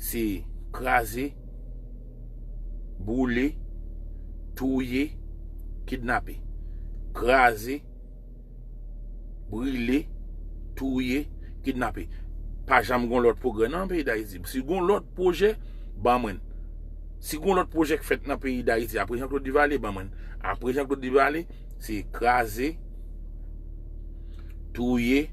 se kraze, boule, touye, kidnape. Kraze, brile, touye, kidnape. Pa janm gon lòt pwogrè nan peyi Dayiti. Si gon lòt pwojè, ban mwen. Si gon lòt pwojè k fèt nan peyi Dayiti apre Jean Claude Duvalier, ban mwen. Apre Jean Claude Duvalier, se kraze, touye,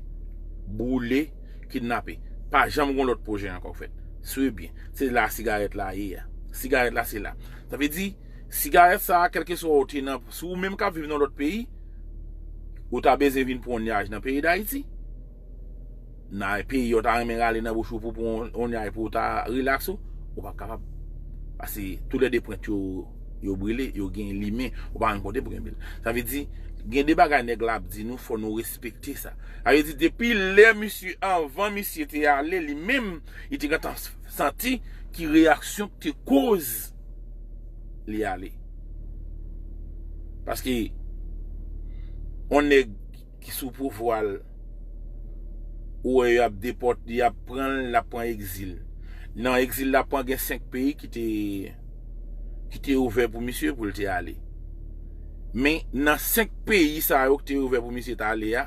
boule, kidnape. Pa janm gon lòt pwojè ankò k fèt. Swiv byen. Se la sigarèt la ye a. Sigarèt la se la. Sa vle di, sigarèt sa a, kèlkeswa ou te nan, si ou menm k ap viv nan lòt peyi, ou ta bezwen vin pran yon nyaj nan peyi Dayiti. Nan peyi yo ta renmen rale nan bouch ou pou pran yon nyaj pou w ta rilaks ou, ou p ap kapab. Paske toulède pwent yo, yo brile, yo gen limen, ou pa menm kote pou gen bil. Sa vle di, gen de bagay nèg la ap di nou, fò nou respekte sa. Sa vle di, depi lè misye, anvan misye te ale, li menm, li te gentan santi ki reyaksyon k te koz li ale. Paske, yon nèg ki sou pouvwa l, ou wè y ap depòte, y ap pran l, l ap pran egzil. Nan egzil la, pran gen senk peyi ki te, ki te ouvè pou misye pou l te ale. Men, nan senk peyi sa yo ki te ouvè pou misye t ale a,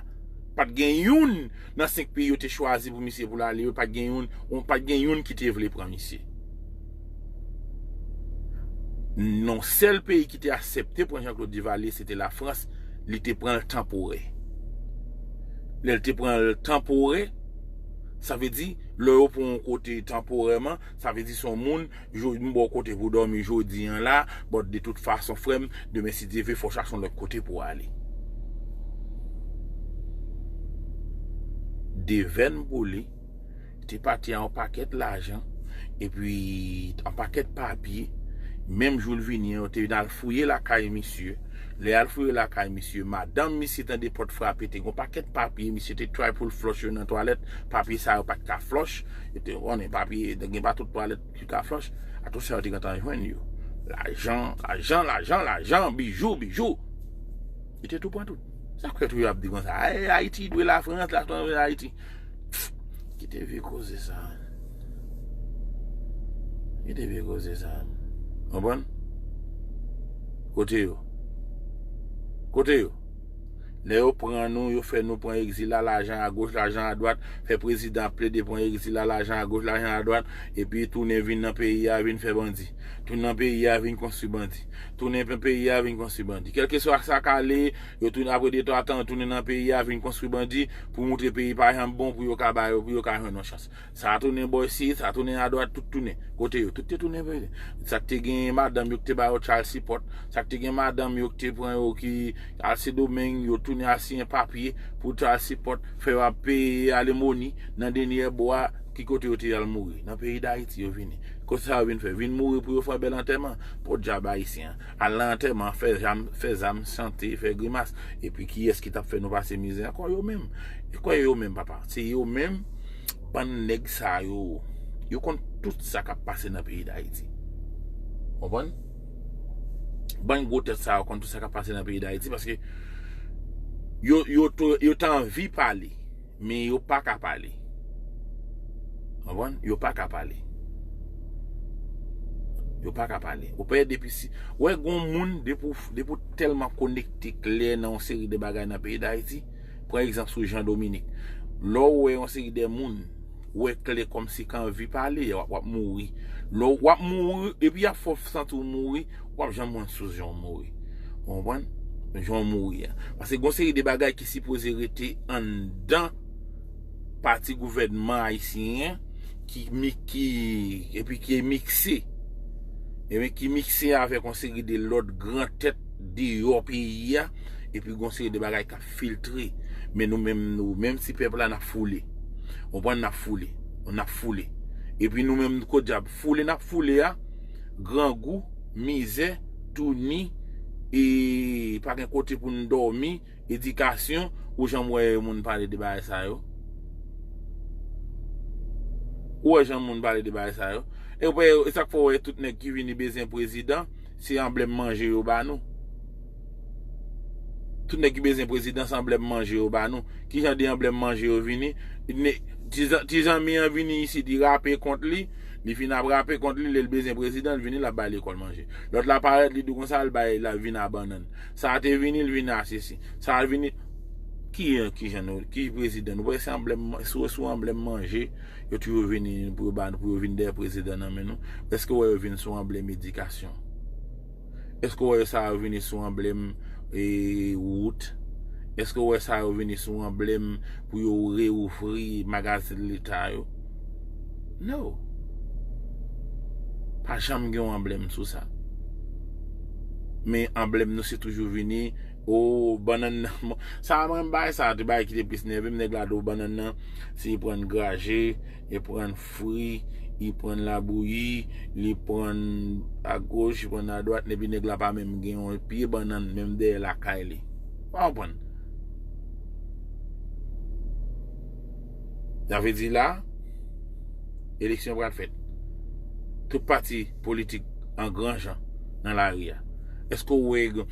pa t gen youn nan senk peyi yo te chwazi pou misye pou l ale yo, pa t gen youn, pa t gen youn ki te vle pran misye. Non, sèl peyi ki te aksepte pran Jean Claude Duvalier, se te Lafrans, li te pran l tanporè. Lè l te pran l tanporè, sa vle di, lè yo pran yon kote tanporèman, sa vle di se yon moun, m ba w kote pou dòmi jodi an la, but de tout fason, frè m, demen si Dye vle, fò w chache yon lòt kote pou w ale. Devèn boule, te pati a yon pakèt lajan, epi yon pakèt papye. Menm jou l vini an, yo te vin al fouye lakay misye. Lè y al fouye lakay misye, madanm misye tande pòt frape, te gen yon pakèt papye, misye te try pou l flòch yo nan twalèt, papye sa yo pa t ka flòch, yo te konnen papye, gen pa tout twalèt ki ka flòch, a tout sa yo te gentan jwenn yo. Lajan, lajan, lajan, lajan, bijou, bijou. Yo te tou pran tout. Sa k fè tou y ap di konsa, "Ay, Ayiti dwe Lafrans, Lafrans dwe Ayiti." Kite vye koze sa. Kite vye koze sa. Konprann? Kote yo? Kote yo? Lè yo pran nou, yo fè nou pran egzil la, lajan agoch, lajan adwat, fè prezidan ap plede pran egzil la, lajan agoch, lajan adwat, epi tounen vin nan peyi a, vin fè bandi. Tounen nan peyi a, vin konstwi bandi. Tounen nan peyi a, vin konstwi bandi. Kèlkeswa sa k ale, yo tounen apre de twa tan, yo tounen nan peyi a, vin konstwi bandi, pou moutre peyi pa janm bon, pou yo ka ba yo, pou yo ka jwenn yon chans. Sa tounen bò isit, sa tounen adwat, tout tounen. Kote yo? Tout te tounen vre. Sa k te gen madanm yo ki te ba yo child support, sa k te gen madanm yo ki te pran yo ki al Sendomeng, yo tounen al siyen papye pou child support, fè yo ap peye alimoni nan dènyè bwa, ki kote yo te al mouri? Nan peyi Dayiti yo vini. Kote sa yo vin fè? Vin mouri pou yo fè bèl antèman. Podyab ayisyen. Al nan antèman, fè zam, fè zam, chante, fè grimas. Epi kiyès ki t ap fè nou pase mizè ankò? Yo menm. E kwè yo menm, papa. Se yo menm. Bann nèg sa yo, yo konn tout sa k ap pase nan peyi Dayiti. Konprann? Bann gwo tèt sa yo konn tout sa k ap pase nan peyi Dayiti, paske yo, yo, to- yo ta anvi pale, men yo pa ka pale. Konprann? Yo pa ka pale. Yo pa ka pale. Ou pè depi si, wè, gon moun, depi w, depi w tèlman konekte klè nan yon seri de bagay nan peyi Dayiti, pran egzanp sou Jean Dominique. Lè w wè yon seri de moun, w wè klè kòmsi ka anvi pale, w ap, w ap mouri. Lè w ap mouri, epi y ap fè w santi w mouri, w ap janm wè sou jan w mouri. Ou konprann? Jan w mouri a. Paske gon seri de bagay ki sipoze rete anndan pati gouvènman ayisyen an, ki, mi- ki, epi ki mikse. Epi ki mikse avèk yon seri de lòt gran tèt deyò peyi a, epi gon seri de bagay k ap filtre. Men nou menm, nou menm ti pèp la, n ap foule. Ou konprann? N ap foule. N ap foule. Epi nou menm, kodyab, foule n ap foule a, grangou, mizè, touni, e pa gen kote pou n dòmi, edikasyon, ou janm wè moun pale de bagay sa yo? Ou wè janm moun pale de bagay sa yo? E ou pa, e sa k fè w wè tout nèg ki vini bezwen prezidan, se anblèm manje yo ba nou. Tout nèg ki bezwen prezidan, se anblèm manje yo ba nou. Ki jan de anblèm manje yo vini? Ne- Ti Zan- Ti Zanmi an vini isit, li rape kont li, li fin ap rape kont li, lè l bezwen prezidan, l vini, l ap bay lekòl manje. Lòt la parèt, li di konsa, l bay, l ap vin a bannann. Sa a te vini, l vin a sesi. Sa a vini, ki, ki jan nou, ki prezidan nou? Wè, se anblèm, sou, sou anblèm manje, yo toujou vini pou yo ba, pou yo vin dèyè prezidan nan men nou. Èske w wè yo vin sou anblèm edikasyon? Èske w wè sa yo vini sou anblèm, e, wout? Èske w wè sa yo vini sou anblèm pou yo reouvri magazin leta yo? No. Pa janm gen yon anblèm sou sa. Men anblèm nou se toujou vini, o, bannann nan. Sa a, mwen, bay sa, te bay ki te plis nève m, nèg la di w bannann nan, se li pran l graje, li pran l fri, li pran l labouyi, li pran l agoch, li pran l adwat, epi nèg la pa menm gen yon pye bannann, menm dèyè lakay li. Ou pa konprann? Sa vle di la, eleksyon pral fèt. Tout pati politik an gran jan nan lari a. Èske w wè,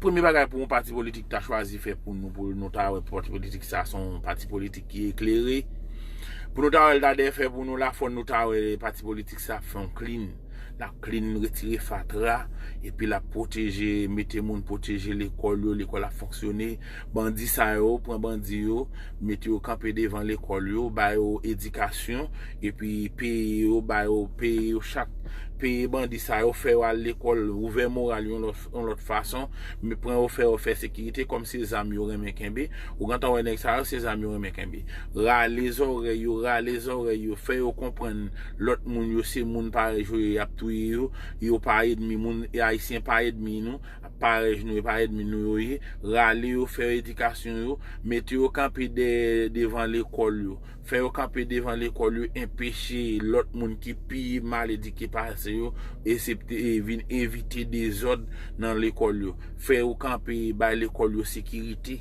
premye bagay pou yon pati politik ta chwazi fè pou nou, pou nou ta wè pati politik sa se yon pati politik ki eklere, pou nou ta wè l ta dwe fè pou nou la, fò nou ta wè pati politik sa fè yon clean. L ap clean, retire fatra, epi l ap pwoteje, mete moun pwoteje lekòl yo, lekòl ap fonksyone. Bandi sa yo, pran bandi yo, mete yo kanpe devan lekòl yo, ba yo edikasyon, epi peye yo, ba yo, peye yo chak, peye bandi sa yo, fè yo al lekòl, ouvè moral yo yon lòt, yon lòt fason, men pran yo, fè yo fè sekirite, kòm se zam yo renmen kenbe. Ou gentan wè nèg sa yo, se zam yo renmen kenbe. Rale zòrèy yo, rale zòrèy yo, fè yo konprann lòt moun yo se moun parèy yo ye, y ap touye yo, yo pa ènmi moun, e Ayisyen pa ènmi nou, parèy nou, e pa ènmi nou yo ye, rale yo, fè yo edikasyon yo, mete yo kanpe dèyè, devan lekòl yo, fè yo kanpe devan lekòl yo, enpeche lòt moun ki pi mal edike pase yo, esepte, e vin evite dezòd nan lekòl yo, fè yo kanpe, bay lekòl yo sekirite,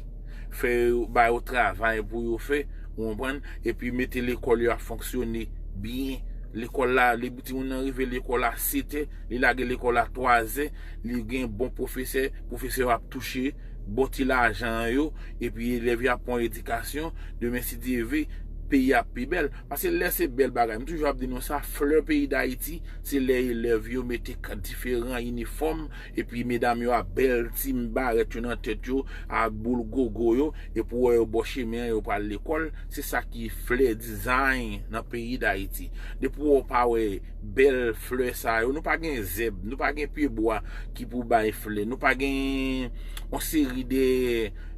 fè yo, ba yo travay pou yo fè, ou konprann, epi mete lekòl yo ap fonksyone byen, Lekòl la, li, timoun nan rive lekòl a sèt è, li lage lekòl a twa zè, li gen bon pwofesè, pwofesè yo ap touche bon ti lajan yo, epi elèv yo ap pran edikasyon, demen si Dye vle, peyi a ap pi bèl. Paske lè se bèl bagay, m toujou ap di nou sa, flè peyi Dayiti, se lè elèv yo mete k-, diferan inifòm, epi medam yo a bèl ti barèt yo nan tèt yo, a boul gogo yo, epi w wè yo bò chemen an, yo pral lekòl, se sa ki flè design nan peyi Dayiti. Depi w pa wè bèl flè sa yo, nou pa gen zèb, nou pa gen pyebwa ki pou bay flè, nou pa gen yon seri de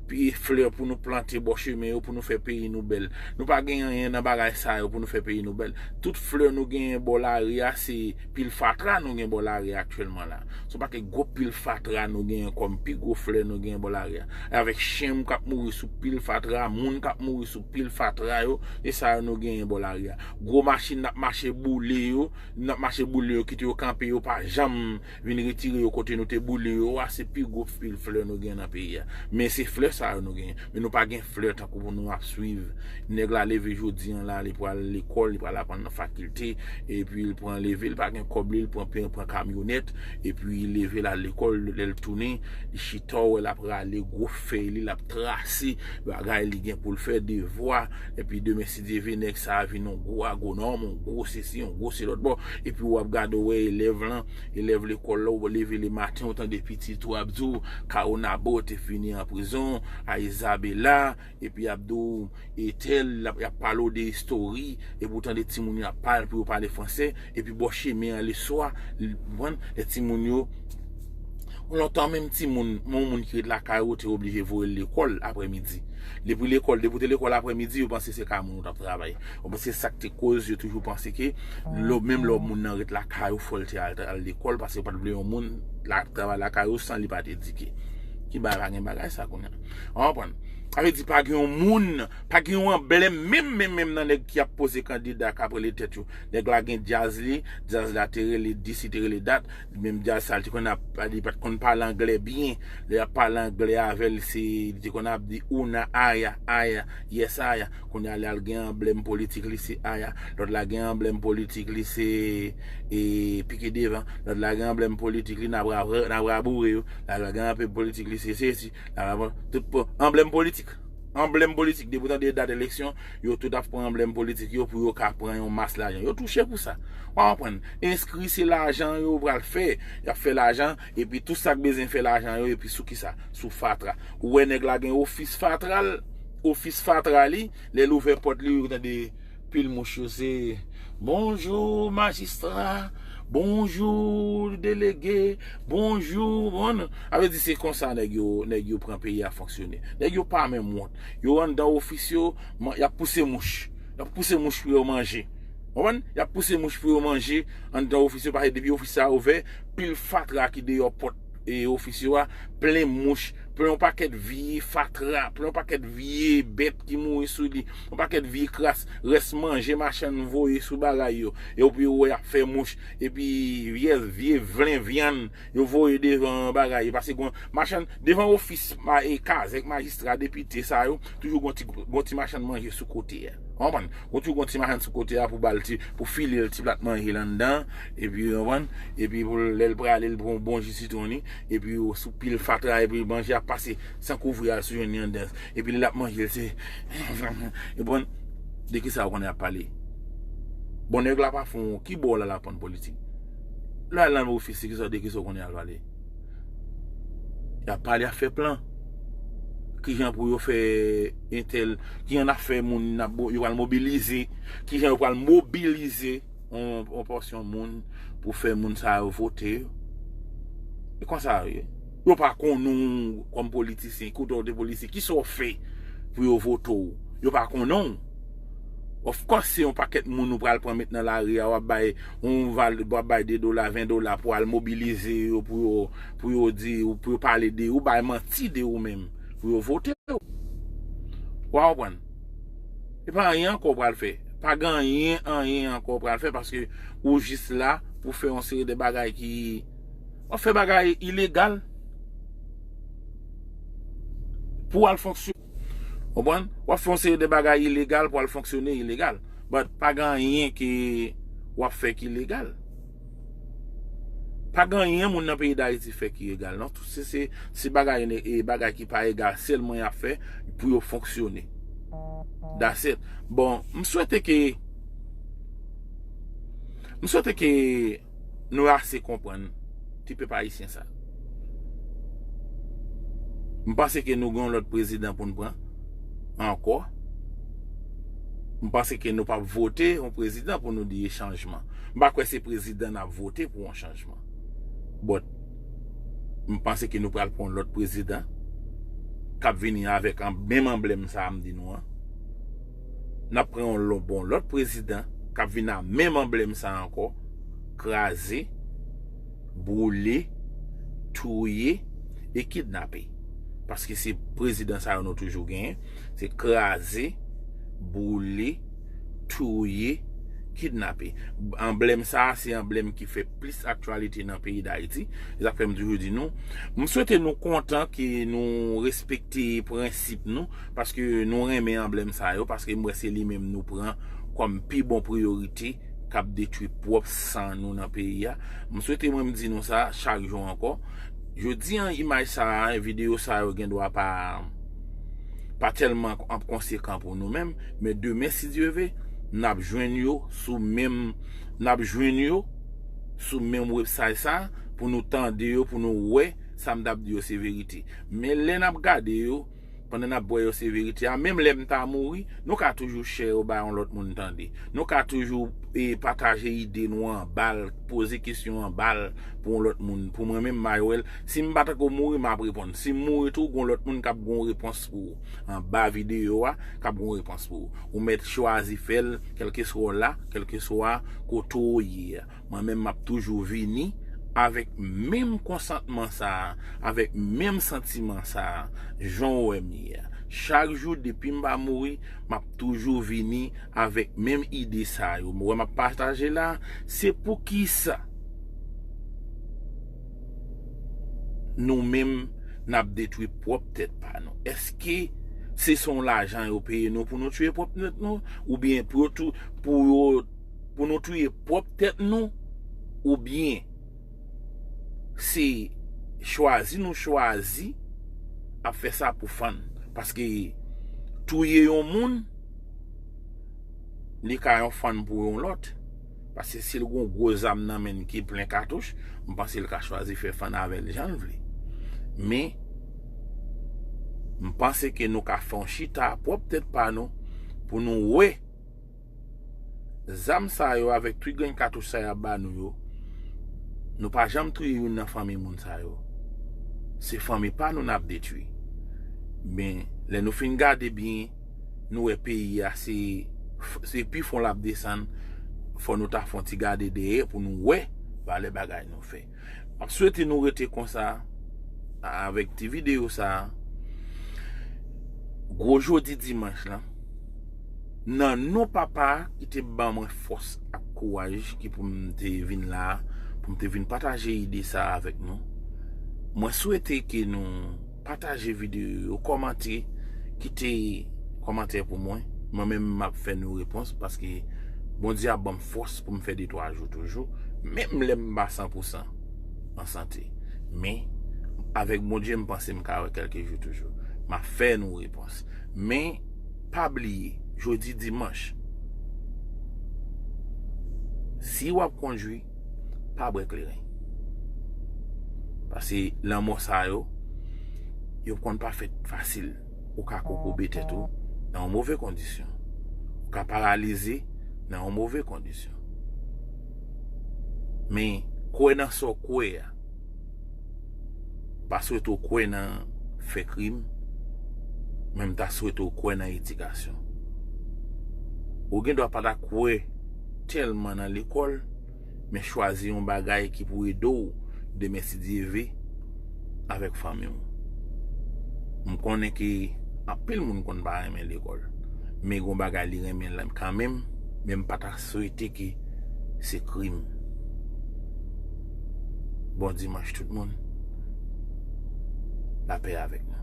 pye flè pou nou plante bò chemen yo pou nou fè peyi nou bèl. Nou pa gen anyen nan bagay sa yo pou nou fè peyi nou bèl. Tout flè nou genyen bò lari a, se pil fatra nou gen bò lari a aktyèlman la. Se yon pakèt gwo pil fatra nou genyen kòm pi gwo flè nou genyen bò lari a. Avèk chen k ap mouri sou pil fatra, moun k ap mouri sou pil fatra yo, e sa yo nou genyen bò lari a. Gwo machin n ap mache boule yo, n ap mache boule yo, kite yo kanpe, yo pa janm vin retire yo kote nou te boule yo a, se pi gwo pil flè nou gen nan peyi a. Men se flè sa yo nou genyen. Men nou pa gen flè tankou pou nou ap swiv. Nèg la leve jodi an la, li pral lekòl, li pral aprann nan fakilte, epi li pran leve, li pa gen kòb li, li pran pen, pran kamyonèt, epi li leve l al lekòl, lè l tounen, li chita, w wè l ap rale gwo fèy li, l ap trase bagay li gen pou l fè, devwa, epi demen si Dye vle, nèg sa a vin yon gwo agwonòm, yon gwo sesi, yon gwo se lòt bò, epi w ap gade, w wè elèv lan, elèv lekòl la, w leve lematen, w tande pitit ou ap di w, Caonabo te fini an prizon, a Isabela, epi ap di w, e tèl, l ap, y ap pale w de istori, epi w tande timoun yo ap pale pou yo pale fransè, epi bò chemen an leswa, l-, konprann, lè timoun yo, lontan menm timoun, yon moun ki ret lakay ou, te oblije voye l lekòl aprèmidi. Depi lekòl, depi w te lekòl aprèmidi, yo panse se ka moun ou t ap travay. Yo panse se sa k te koz, yo toujou panse ke lò, menm lè moun nan ret lakay ou, fò l te al, al lekòl, paske yo pa t vle yon moun la, travay lakay ou san li pa t edike. Ki bagay, pa gen bagay sa kounye a. Ou konprann? Sa vle di pa gen yon moun, pa gen yon anblèm, menm, menm, menm nan nèg ki ap poze kandida k ap rele tèt yo. Nèg la gen djaz li, djaz la te rele dis, li te rele dat, menm djaz sa, li te konn ap, li pa t konn pale anglè byen. Lè y ap pale anglè avè l, se, li te konn ap di una aya, aya, yes aya. Kounye a, lè l gen anblèm politik li, se aya. Lòt la gen anblèm politik li, se, e, pike devan. Lòt la gen anblèm politik li, n ap ra-, n ap raboure yo. Lòt la gen anblèm politik li, se sesi. Lòt la, tout po-, anblèm politik. Anblèm politik. Depi w tande dat eleksyon, yo tout ap pran anblèm politik yo pou yo ka pran yon mas lajan. Yo touche pou sa. W a konprann. Enskri se lajan yo pral fè. Y ap fè lajan, epi tout sa k bezwen fè lajan yo, epi sou kisa? Sou fatra. Ou wè nèg la gen ofis fatra l, ofis fatra li, lè l ouvè pòt li, ou tande pil mouch yo se, bonjou majistra, bonjou delege, bonjou, bon. Sa vle di se konsa nèg yo, nèg yo pran peyi a fonksyone. Nèg yo pa menm wont. Yo anndan ofis yo, man-, y ap pouse mouch. Y ap pouse mouch pou yo manje. Konprann? Y ap pouse mouch pou yo manje anndan ofis yo, paske depi ofis sa ouvè, pil fatra ki deyò pòt e ofis yo a, plen mouch, plen yon pakèt vye fatra, plen yon pakèt vye bèt ki mouri sou li, yon pakèt vye kras, rès manje machann voye sou bagay yo, epi ou wè y ap fè mouch, epi vye, vye vlen vyann yo voye devan bagay yo, paske gon machann, devan ofis ma-, e kazèk majistra, depite sa yo, toujou gon ti, gon ti machann manje sou kote a. Ou konprann? Ou toujou gon ti machann sou kote a pou ba l ti, pou file l ti plat manje l anndan, epi, ou konprann? Epi pou lè l prale, l pran yon bon ji sitwon li, epi yo sou pil fatra, epi manje ap pase san kouvri al sou jwenn li anndan. Epi lè l ap manje l, se, ou konprann? De kisa ou konnen y ap pale? Bon, nèg la pa fon, ki bò la l aprann politik? Lè al nan ofis, se kisa, de kisa ou konnen y al pale? Y ap pale, y ap fè plan. Kijan pou yo fè entèl, kijan n ap fè moun, n ap mo-, yo pral mobilize, kijan yo pral mobilize yon, yon pòsyon moun pou fè moun sa yo vote yo. E konsa yo ye. Yo pa konnen w kòm politisyen, kote w te politisyen, kisa w fè pou yo vote w? Yo pa konnen w. Of course, se yon pakèt moun ou pral pran met nan lari a, w ap bay, yon val-, w ap bay de dola, ven dola pou al mobilize yo, pou yo, pou yo di, pou yo pale de ou, bay manti de ou menm, pou yo vote w. W a konprann? E pa anyen ankò w pral fè. Pa gen anyen, anyen ankò w pral fè, paske ou jis la pou fè yon seri de bagay ki, w ap fè bagay ilegal pou al fonksyone. Konprann? W ap fè yon seri de bagay ilegal pou al fonksyone ilegal. But pa gen anyen ke w ap fè ki legal. Pa gen anyen moun nan peyi Dayiti fè ki egal, non. Tout se, se, se bagay, e, bagay ki pa egal sèlman y ap fè pou yo fonksyone. That's it. Bon, m swete ke, m swete ke nou ase konprann ti pèp ayisyen sa. M panse ke nou gen yon lòt prezidan pou n pran ankò. M panse ke nou p ap vote yon prezidan pou nou di e chanjman. M pa kwè se prezidan n ap vote pou yon chanjman. But, m panse ke nou pral pran yon lòt prezidan k ap vini avèk an, menm anblèm sa a m di nou an. N ap pran yon lò-, bon, lòt prezidan k ap vin a menm anblèm sa a ankò, kraze, boule, touye e kidnape. Paske se prezidan sa yo nou toujou genyen, se kraze, boule, touye, kidnape. Anblèm sa a, se anblèm ki fè plis aktyalite nan peyi Dayiti. Se sa k fè m toujou di nou, m swete nou kontan ke nou respekte prensip nou, paske nou renmen anblèm sa yo, paske m wè se li menm nou pran kòm pi bon priyorite k ap detwi pwòp san nou nan peyi a. M swete mwen m di nou sa chak jou ankò. Jodi an, imaj sa a, videyo sa yo gen dwa pa, pa tèlman ap konsekan pou nou menm, men demen, si Dye ve, n ap jwenn yo sou menm, n ap jwenn yo sou menm website sa a, pou nou tande yo, pou nou wè sa m t ap di yo se verite. Men lè n ap gade yo, pandan n ap wè yo se verite a, menm lè m ta mouri, nou ka toujou share yo ba yon lòt moun tande. Nou ka toujou, e, pataje ide nou anba l, poze kesyon anba l pou yon lòt moun. Pou mwen menm, Maywèl, si m pa t ko mouri, m ap reponn. Si m mouri tou, gon lòt moun k ap gon repons pou ou. Anba videyo a, k ap gon repons pou ou. Ou mèt chwazi fè l, kèlkeswa w la, kèlkeswa kote w ye a. Mwen menm, m ap toujou vini avèk menm konsantman sa a, avèk menm santiman sa a, jan w wè m ye a. Chak jou, depi m pa mouri, m ap toujou vini avèk menm ide sa yo. Mwen, m ap pataje la, se poukisa nou menm, n ap detwi pwòp tèt pa nou? Èske se son lajan yo peye nou pou nou tiye pwòp tèt nou? Oubyen pou yo tou, pou yo, pou nou touye pwòp tèt nou? Oubyen se chwazi nou chwazi ap fè sa pou fann? Paske touye yon moun, li ka yon fann pou yon lòt. Paske si l gon gwo zam nan men l ki plen katouch, m panse l ka chwazi fè fann avè l jan l vle. Men, m panse ke nou ka fè yon chita pwòp tèt pa nou pou nou wè zam sa yo avèk tout grenn katouch sa y ap ba nou yo, nou pa janm touye youn nan fanmi moun sa yo. Se fanmi pa nou n ap detwi. Men, lè nou fin gade byen, nou wè peyi a se, se pi fon l ap desann, fò nou ta fè yon ti gade dèyè pou nou wè valè bagay nou fè. M ap swete nou rete konsa, avèk ti videyo sa a. Gwo jodi dimanch lan, nan non Papa a ki te ban mwen fòs ak kouraj ki pou m te vin la a, pou m te vin pataje ide sa a avèk nou. Mwen swete ke nou pataje videyo yo, kòmante, kite kòmantè pou mwen. Mwen menm, m ap fè nou repons, paske Bondye ap ban m fòs pou m fè de twa jou toujou, menm lè m pa san pou san an sante. Men, avèk Bondye, m panse m ka wè kèlke jou toujou. M ap fè nou repons. Men, pa bliye, jodi dimanch, si w ap kondwi, pa bwè kleren. Paske lanmò sa yo, yo konn pa fèt fasil. Ou ka kokobe tèt ou nan yon move kondisyon. Ou ka paralize nan yon move kondisyon. Men, kwè nan sa w kwè a. Pa swete w kwè nan fè krim, men m ta swete w kwè nan edikasyon. Ou gen dwa pa ta kwè tèlman nan lekòl, men chwazi yon bagay ki pou ede w demen, si Dye ve, avèk fanmi w. M konnen ke anpil moun konn pa renmen lekòl, men gon bagay li renmen la kanmenm, men m pa ta swete ke se krim. Bon dimanch tout moun. Lapè avèk nou.